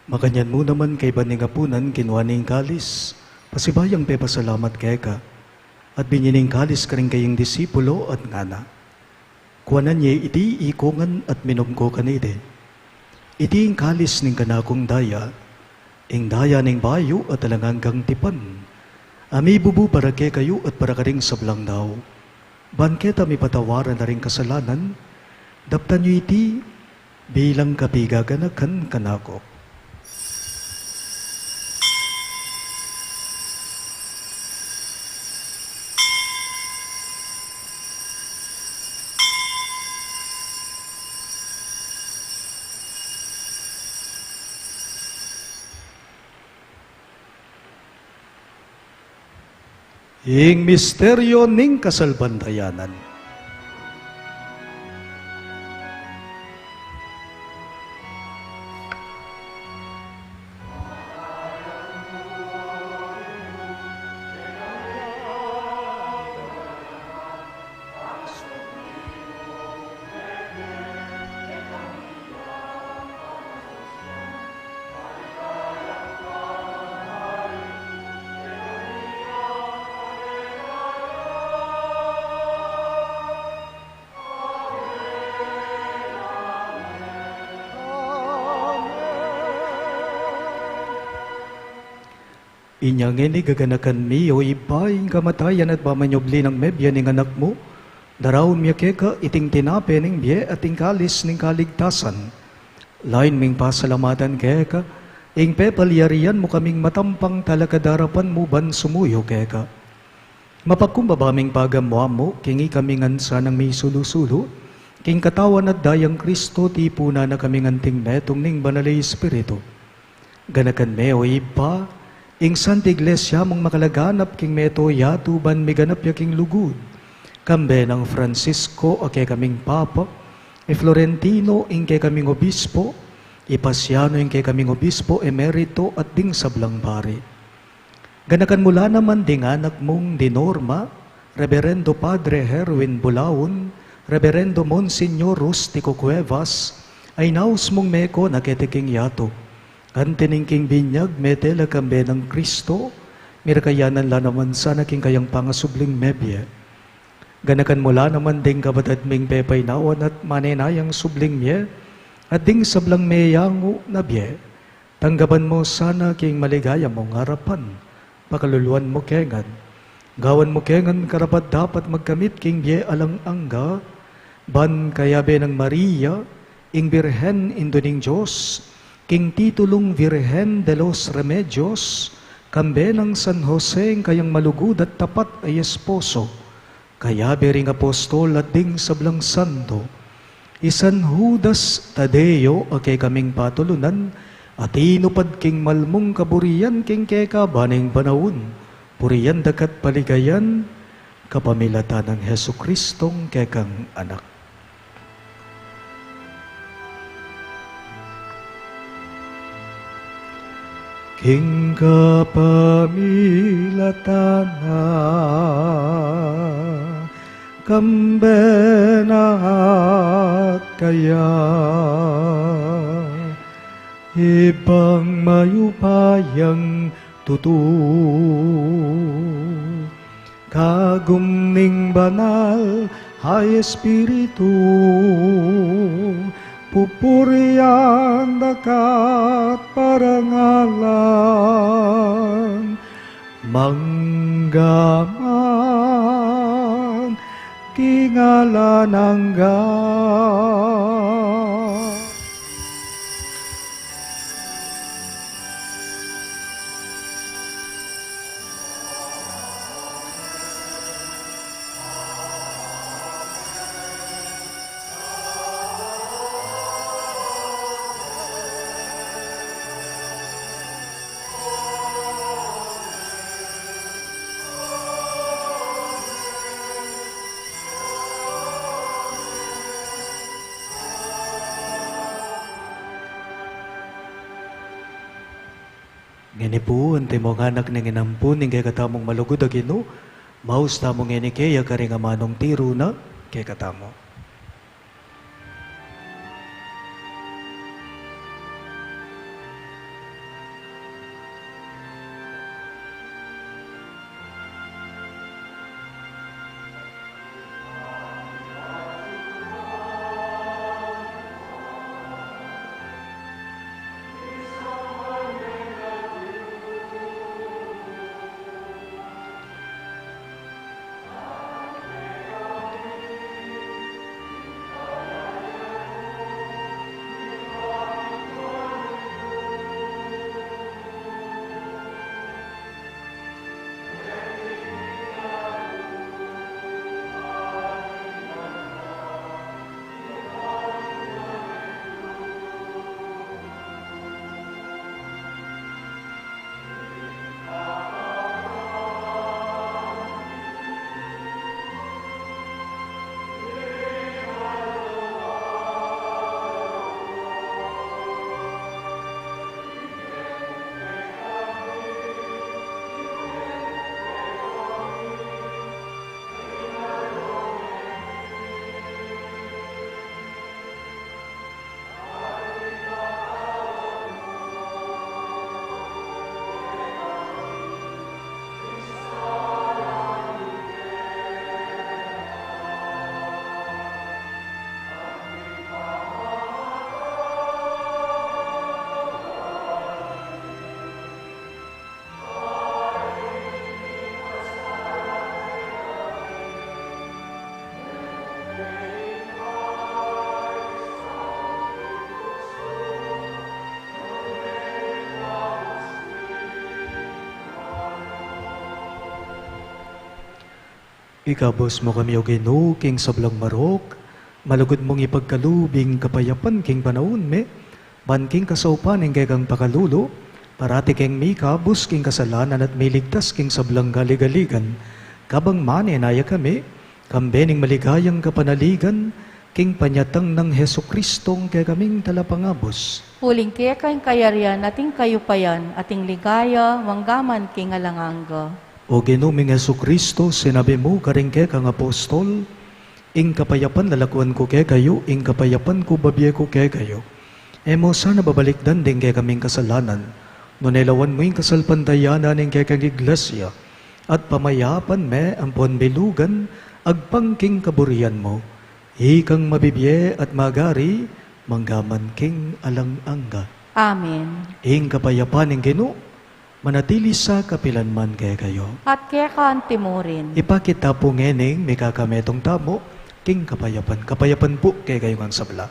Makanyan mu naman kaibat ning apunan, kinua ne ing kalis, pasibayung pepasalamat keka, at binie ne ing kalis karing kayang disipulo at ngana: Kuanan ye iti ikongan at minum ko kaniti. Iti ing kalis ning kanakung daya, ing daya ning bayu at alang anggang tipan, a mibubu para kekayu at para karing sablang tau, ban keta mipatawaran na ring kasalanan. Daptan yu iti bilang kapigaganakan kanaku. Ing misteryo ning kasalpantayanan. Inya ngeni gaganakan mi, o Ibpa, ing kamatayan at pamanyubli nang mebie ning Anak mu, daraun mi keka iting tinape ning bie at ing kalis ning kaligtasan. Lain ming pasalamatan keka ing pepalyarian mu kaming matampang talakad king arapan mu ban sumuyu keka. Mapagkumbaba ming pagamuan mu king ikami ngan sanang misulu-sulu king katawan at dayang Kristo, tipunan na kaming anting metung ning Banal a Espiritu. Ganakan me, o Ibpa, ing Santa Iglesia mung makalaganap king mabilug a yatu ban miganap ya king lugud, kambe nang Francisco a kekaming Papa, i Florentino ing kekaming Obispo, i Pasiano ing kekaming Obispo Emerito, at ding sablang pari. Ganakan mu la naman ding anak mung di Norma, Reberendo Padre Herwin Bulaon, Reberendo Monseñor Rustico Cuevas, a inaus mung meko na keti king yatu. Anti ning king binyag mete la kambe nang Kristo, mirakayanan la naman sana king kayang pangasubling mebie. Ganakan mu la naman ding kapatad ming pepainawan at manenayang subling mie, at ding sablang meyangu na bie. Tanggapan mu sana king maligaya mung arapan, pakaluluan mu kengan. Gawan mu kengan karapat-dapat magkamit king bie alang angga, ban kayabe nang Maria, ing Birhen Indu ning Dios, king titulung Virgen de los Remedios, kambe nang San Jose ing kayang malugud at tapat a esposo, kayabe ring apostol at ding sablang santo, i San Judas Tadeo a kekaming patulunan, a tinupad king malmung kaburian king keka ban ing panaun, purian da ka't paligayan, kapamilatan nang Jesucristong kekang Anak. Ing kapamilatan na, kambe na at kaya, ibang mayupayang tutu, kagum ning banal a Espiritu, pupurian da ka at parangalan, mangga man king alang angga. Ngeni pu, antimong anak ning inampun ning kekatamung malugud a Ginu, maus tamu ngeni keya karing amanung tiru na kekatamu. Ikabus mu kami, O Ginu, king sablang marok, malugud mung ipagkalub ing kapayapan king panaun mi, ban king kasaupan ning kekang pakalulu, parati keng mikabus king kasalanan at miligtas king sablang galigaligan, kabang manenaya kami, kambe ning maligayang kapanaligan, king panyatang nang Jesucristong kekaming Talapangabus. Uling keka ing kayarian at ing kayupayan at ing ligaya, mangga man king alang angga. O Ginu ming Jesucristo, sinabi mu karing kekang apostol, "Ing kapayapan lalakuan ku kekayu, ing kapayapan ku babie ku kekayu." E mu sana babalikdan ding kekaming kasalanan, nune lawan mu ing kasalpantayanan ning kekang Iglesia, at pamayapan me ampon bilugan agpang king kaburian mu. Ikang mabibie at magari, mangga man king alang angga. Amen. Ing kapayapan ning Ginu, manatili sa kapilan man kekayu. At keka antimurin. Ipakit ta pu ngening mikakametung tamu king kapayapan. Kapayapan pu kekayu ngang sabla.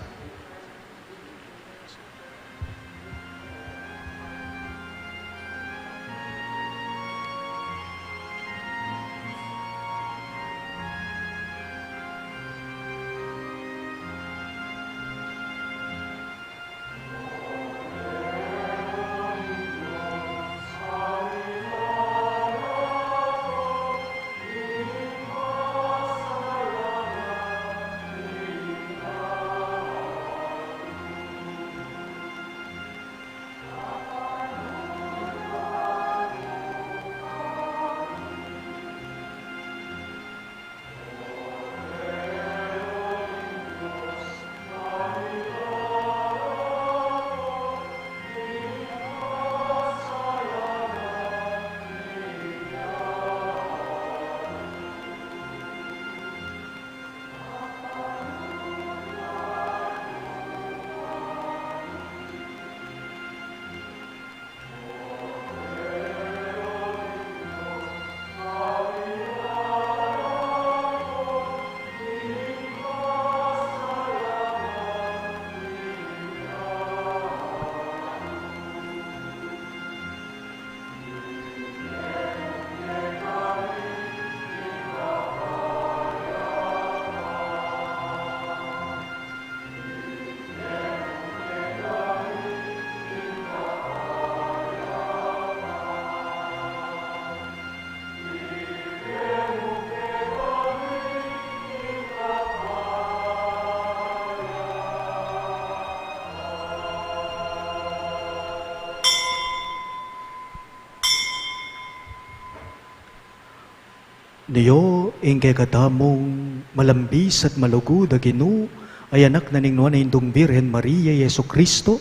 Nuyu ing kekatamung malambis at malugud a Ginu, a Anak na ning Nuan a Indung Birhen Maria, Jesucristo,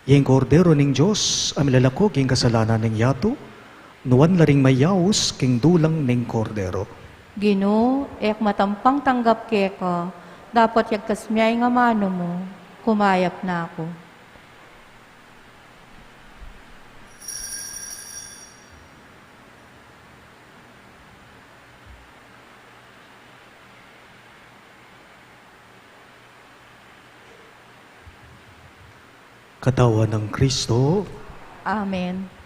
ya ing Kordero ning Dios, a milalako king kasalanan ning yatu, nuan la ring mayaus king dulang ning Kordero. Ginu, e ku matampang tanggap keka, dapot yagkas mu ing amanu mu, kumayap na ku. Katawan nang Kristo. Amen.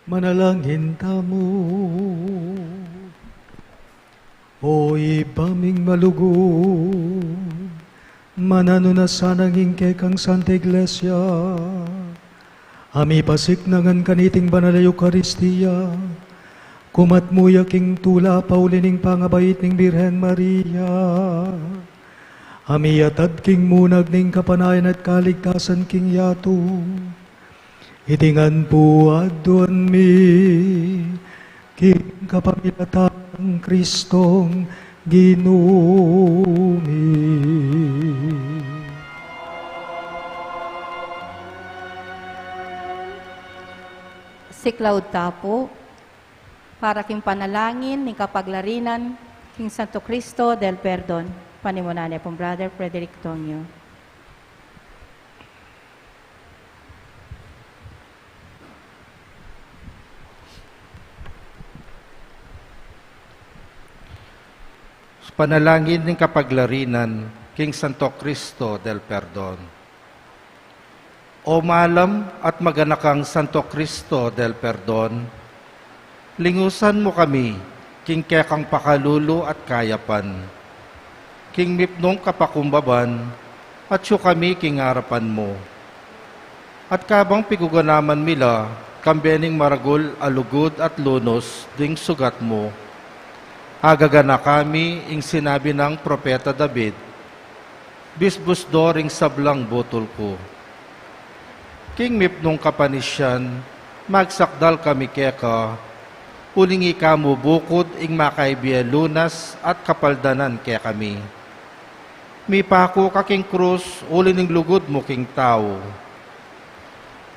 Manalangin tamu. O Ibpa ming malugud, mananu na sana ing kekang Santa Iglesia a mipasiknangan kaniting banal a Eukaristia, kumat mu ya king tula pauli ning pangabait ning Birhen Maria, a miatad king munag ning kapanayan at kaligtasan king yatu. Iti ngan pu aduan mi king kapamilatan nang Kristong Ginu mi. Siklaud ta pu para king panalangin ning kapaglarinan king Santo Cristo del Perdon. Panimunan ne pung Brother Frederick Tonio. Panalangin ning kapaglarinan king Santo Cristo del Perdon. O malam at maganakang Santo Cristo del Perdon, lingusan mu kami king kekang pakalulu at kayapan, king mipnung kapakumbaban, atyu kami king arapan mu. At kabang piguganaman mi la kambe ning maragul a lugud at lunus ding sugat mu, agaganaka mi ing sinabi nang propeta David, bisbusdo ring sablang butul ku. King mipnung kapanisian, magsakdal kami keka, uling ika mu bukud ing makaibie lunas at kapaldanan kekami. Mipaku ka king krus, uli ning lugud mu king tau.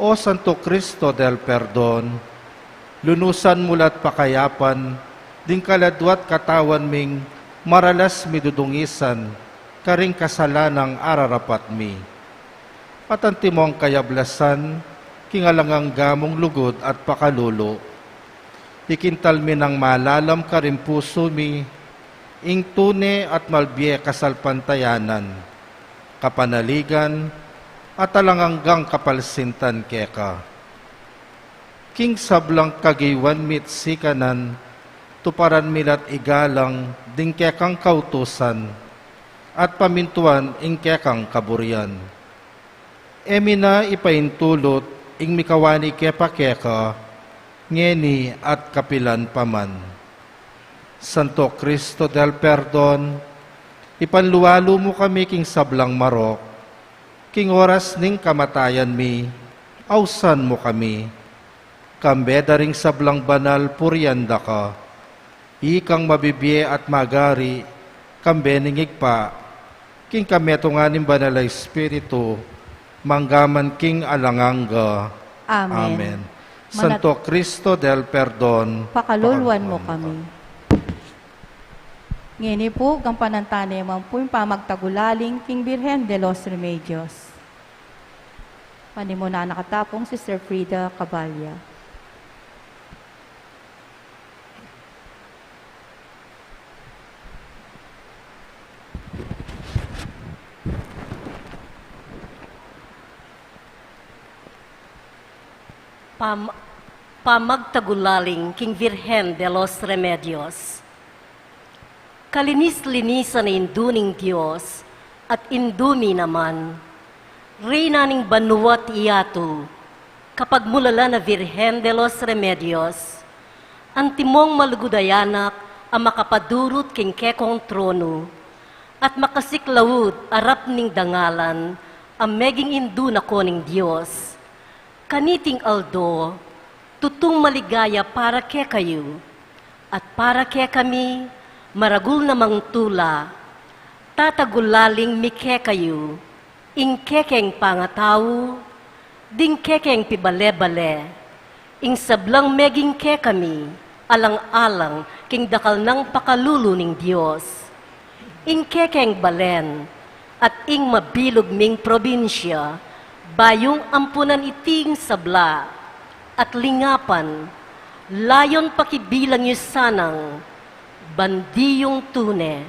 O Santo Cristo del Perdon, lunusan mu la't pakayapan ding kaladwa't katawan ming maralas midudungisan karing kasalanang ararapat mi. At antimong kayablasan king alang angga mung lugud at pakalulu, ikintal mi nang malalam karing pusu mi ing tune at malbie kasalpantayanan, kapanaligan, at alang anggang kapalsintan keka. King sablang kagaywan mi't sikanan, tuparan mi la't igalang ding kekang kautusan at pamintuan ing kekang kaburian. E mi na ipaintulut ing mikawani ke pa keka, ngeni at kapilan pa man. Santo Cristo del Perdon, ipanlualu mu kami king sablang marok, king oras ning kamatayan mi, ausan mu kami. Kambe da ring sablang banal purian da ka, ikang mabibie at magari, kambe ning Ibpa, king kametungan ning Banal a Espiritu, mangga man king alang angga. Amen. Amen. Manat- Santo Cristo del Perdon, pakaluluan mu kami. Ngeni pu, gampanan tane man pu ing pamagtagulaling king Birhen de los Remedios. Panimunan na kata pung Sister Frida Caballa. Pam-, pamagtagulaling king Virgen de los Remedios. Kalinis-linisan a Indu ning Dios at Indu mi naman, Reyna ning banua't yatu, kapagmulalan a Virgen de los Remedios, antimong malugud a anak a makapadurut king kekong tronu, at makasiklaud arap ning dangalan a meging Indu na ko ning Dios. Kaniting aldo, tutung maligaya para kekayu, at para kekami, maragul namang tula, tatagulaling mi kekayu, ing kekeng pangatau, ding kekeng pibale-bale, ing sablang meging kekami, alang-alang king dakal nang pakalulu ning Dios. Ing kekeng balen, at ing mabilug ming probinsya, bayung ampunan iting sabla, at lingapan, layon pakibilang yu sanang, ban diyung tune.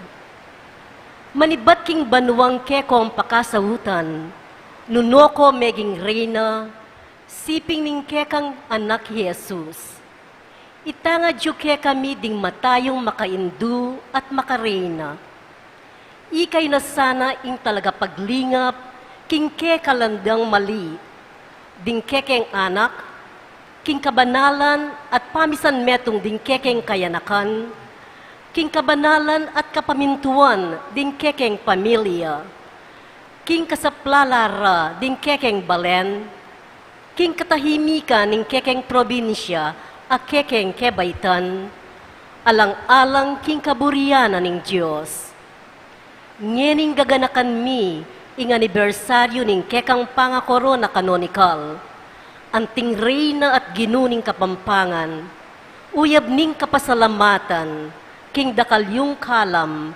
Manibat king banuang kekong pakasautan, nune ko meging reyna, Siping ning kekang anak Jesus, itangad yu kekami ding matayung makaindu at makareyna. Ika na sana ing talagapaglingap king kekalandang mali ding kekeng anak, king kabanalan at pamisan metung ding kekeng kayanakan, king kabanalan at kapamintuan ding kekeng pamilya, king kasaplalan ra ding kekeng balen, king katahimikan ning kekeng probinsya a kekeng kebaitan, alang-alang king kaburian na ning Dios. Ngening gaganakan mi ing anibersaryu ning kekang pangakorona kanonikal, anting Reyna at Ginu ning Kapampangan, uyab ning kapasalamatan king dakal yung kalam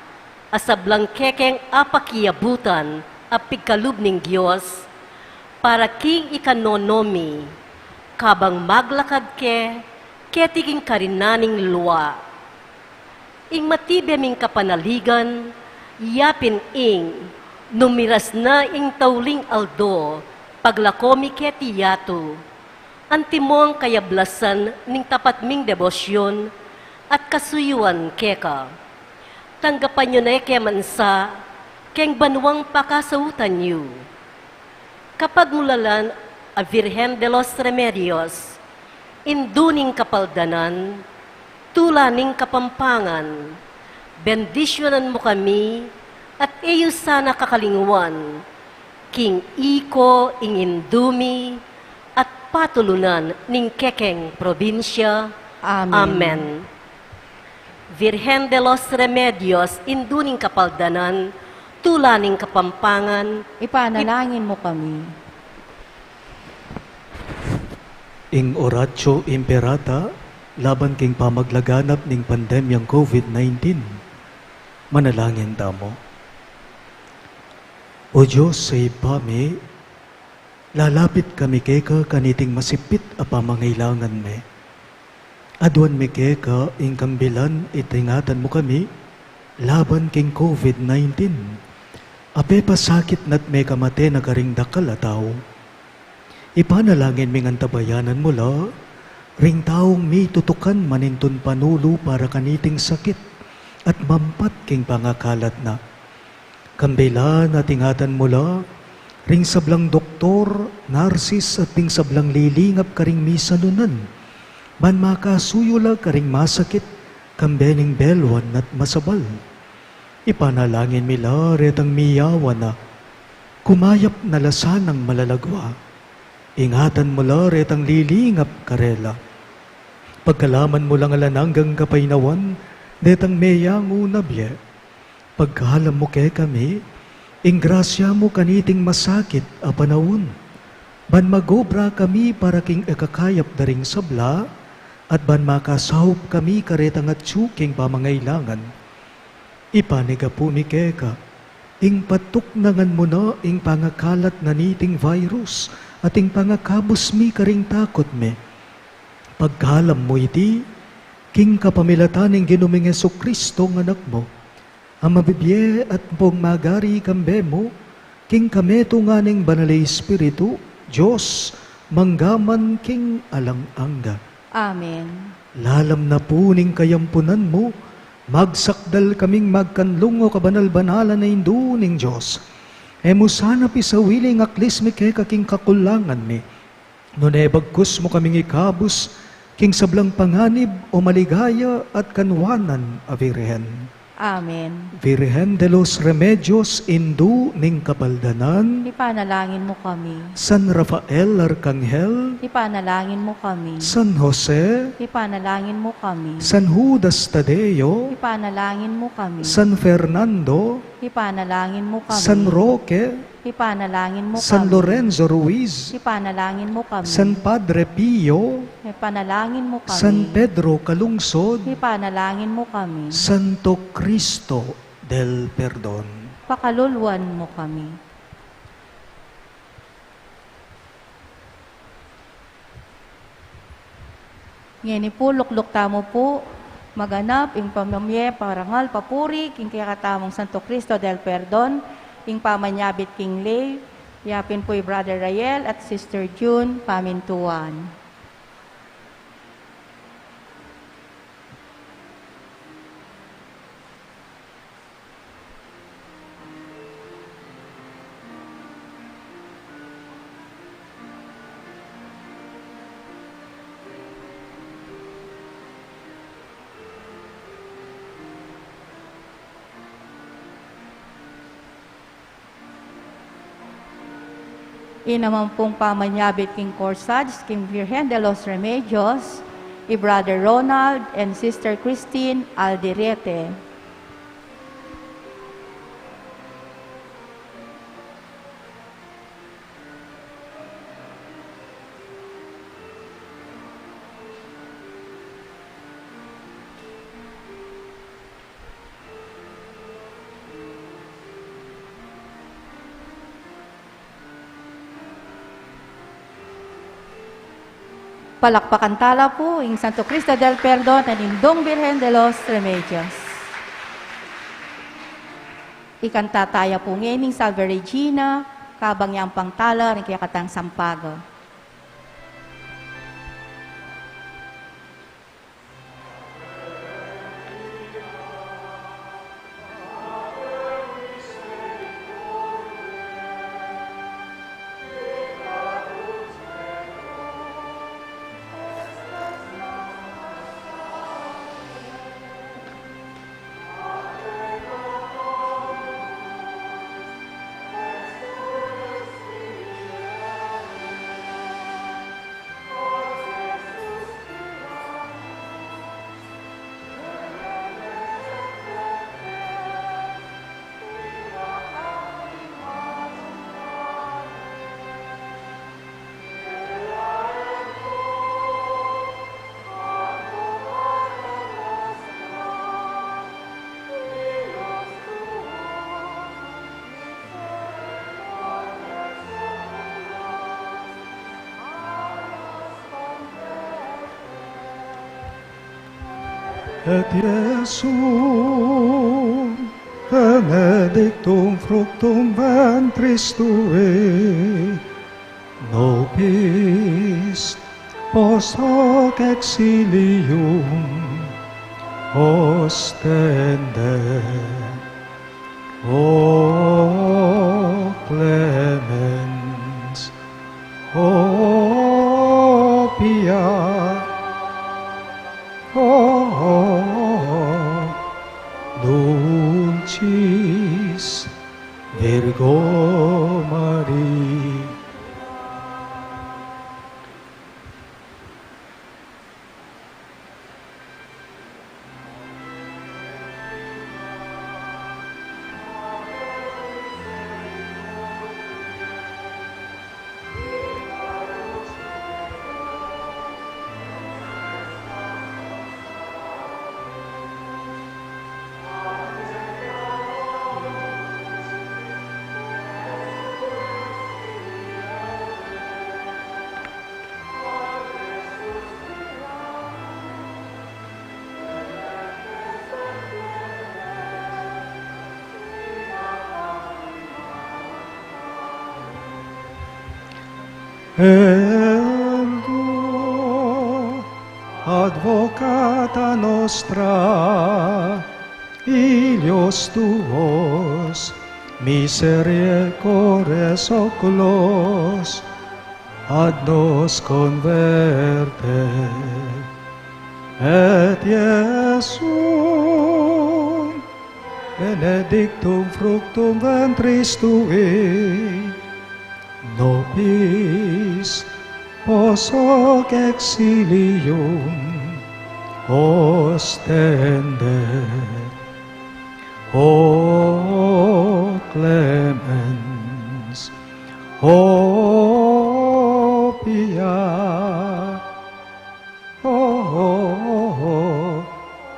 a sablang kekeng apakiabutan a pigkalub ning Dios, para king ikanono mi, kabang maglakad ke keti king karinan ning lua. Ing matibe ming kapanaligan, yapin ing, nung miras na ing tauling aldo, paglako mi keti yatu, antimong kayablasan ning tapat ming debosyon at kasuyuan keka. Tanggapan yu ne ke mansa keng banuang pakasautan yu. Kapagmulalan a Virgen de los Remedios, Indu ning Kapaldanan, Tula ning Kapampangan, bendisyunan mu kami at e yu sana kakalingwan, king iko ing Indu mi at patulunan ning kekeng probinsya. Amen. Amen. Virgen de los Remedios, Indu ning Kapaldanan, Tula ning Kapampangan, Ipanalangin mu kami. Ing Oratio Imperata laban king pamaglaganap ning pandemyang COVID nineteen. Manalangin tamu. O Dios a Ibpa mi, lalapit kami keka kaniting masipit a pamangailangan mi. Aduan mi keka ing kambilan a ingatan mu kami laban king COVID nineteen a pepasakit na't mekamate na karing dakal a tau. Ipanalangin ming antabayanan mu la ring taung mitutukan manintun panulu para kaniting sakit at mampat king pangakalat na. Kambilan at ingatan mu la ring sablang doktor, narsis at ding sablang lilingap karing misalunan, ban makasuyu la karing masakit kambe ning belwan at masabal. Ipanalangin mi la retang miyawan na, kumayap na la sanang malalagwa. Ingatan mu la retang lilingap karela. Pagkalaman mu lang alang anggang kapaynawan detang meyangu na bie. Pagkalam mu kekami ing grasya mu kaniting masakit a panaun, ban magobra kami para king ikakayap da ring sabla, at ban makasaup kami karetang atyu king pamangailangan. Ipanyawad mi keka ing patuknangan mu na ing pangakalat na niting virus at ing pangakabus mi karing takut mi. Pagkalam mu iti king kapamilatan ning Ginu ming Jesucristo a Anak mu, a mabibie at ampong magari kambe mu, king kametungan ning Banal a Espiritu, Dios, mangga man king alang angga. Amen. Lalam na pu ning kayampunan mu, magsakdal kaming magkanlung, o kabanal-banalan a Indu ning Dios. E mu sana pisawili ing aklis mi keka king kakulangan mi, nune bagkus mu kaming ikabus king sablang panganib, o maligaya at kanwanan a Virgen. Amen. Virgen de los Remedios, Indu ning Kapaldanan, Ipanalangin mu kami. San Rafael Arkanghel, Ipanalangin mu kami. San Jose, Ipanalangin mu kami. San Judas Tadeo, Ipanalangin mu kami. San Fernando, Ipanalangin mu kami. San Roque, Ipanalangin mu San kami. Lorenzo Ruiz, Ipanalangin mu kami. San Padre Pio, Ipanalangin mu kami. San Pedro Calungsod, Ipanalangin mu kami. Santo Cristo del Perdon, Pakaluluan mu kami. Ngeni pu, lukluk tamu pu, maganap ing pamamie, parangal, papuri king kekatamung Santo Cristo del Perdon, ing pamanyabit king ley, Yapin pu i Brother Rael at Sister June Pamintuan. Inaman pung pamanyabit king corsage king Virgen de los Remedios, i Brother Ronald and Sister Christine Alderete. Palakpakan tala pu ing Santo Cristo del Perdon at Indung Virgen de los Remedios. Ikanta taya pu ngeni ing Salve Regina, kabang yampang tala ring kekatang sampaga. Et Iesum benedictum fructum ventris tui, nobis post hoc exilium ostende. O clemens, o pia, o dulcis Virgo Mariae. Ergo, advocata nostra, filios tuos, misericordes oculos, ad nos converte, et Iesum benedictum fructum ventris tui, nobis post hoc exilium ostende. O clemens, o pia, o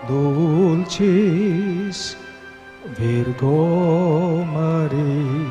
dulcis Virgo Mariae.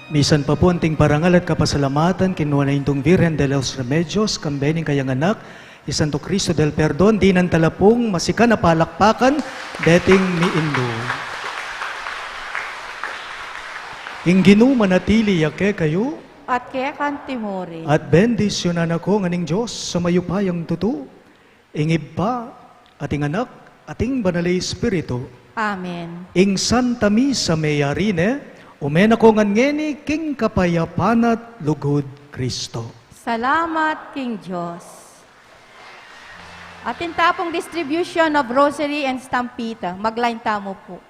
Misan pa pu anting parangal at kapasalamatan king nuan a Indu ning Virgen de los Remedios, kambe ning kayang Anak, i Santo Cristo del Perdon, dinan tala pung masikan a palakpakan deting miindu. Ing Ginu manatili ya kekayu. At keka mu rin. At bendisyunan na kayu ngan ning Dios a mayupayang tutu, ing Ibpa, at ing Anak, at ing Banal a Espiritu. Amen. Ing Santa Misa meyari ne, ume na kayu ngan ngeni king kapayapan at lugud Kristo. Salamat king Dios. Atin ta pung distribution of rosary and stampita. Maglain tamu pu.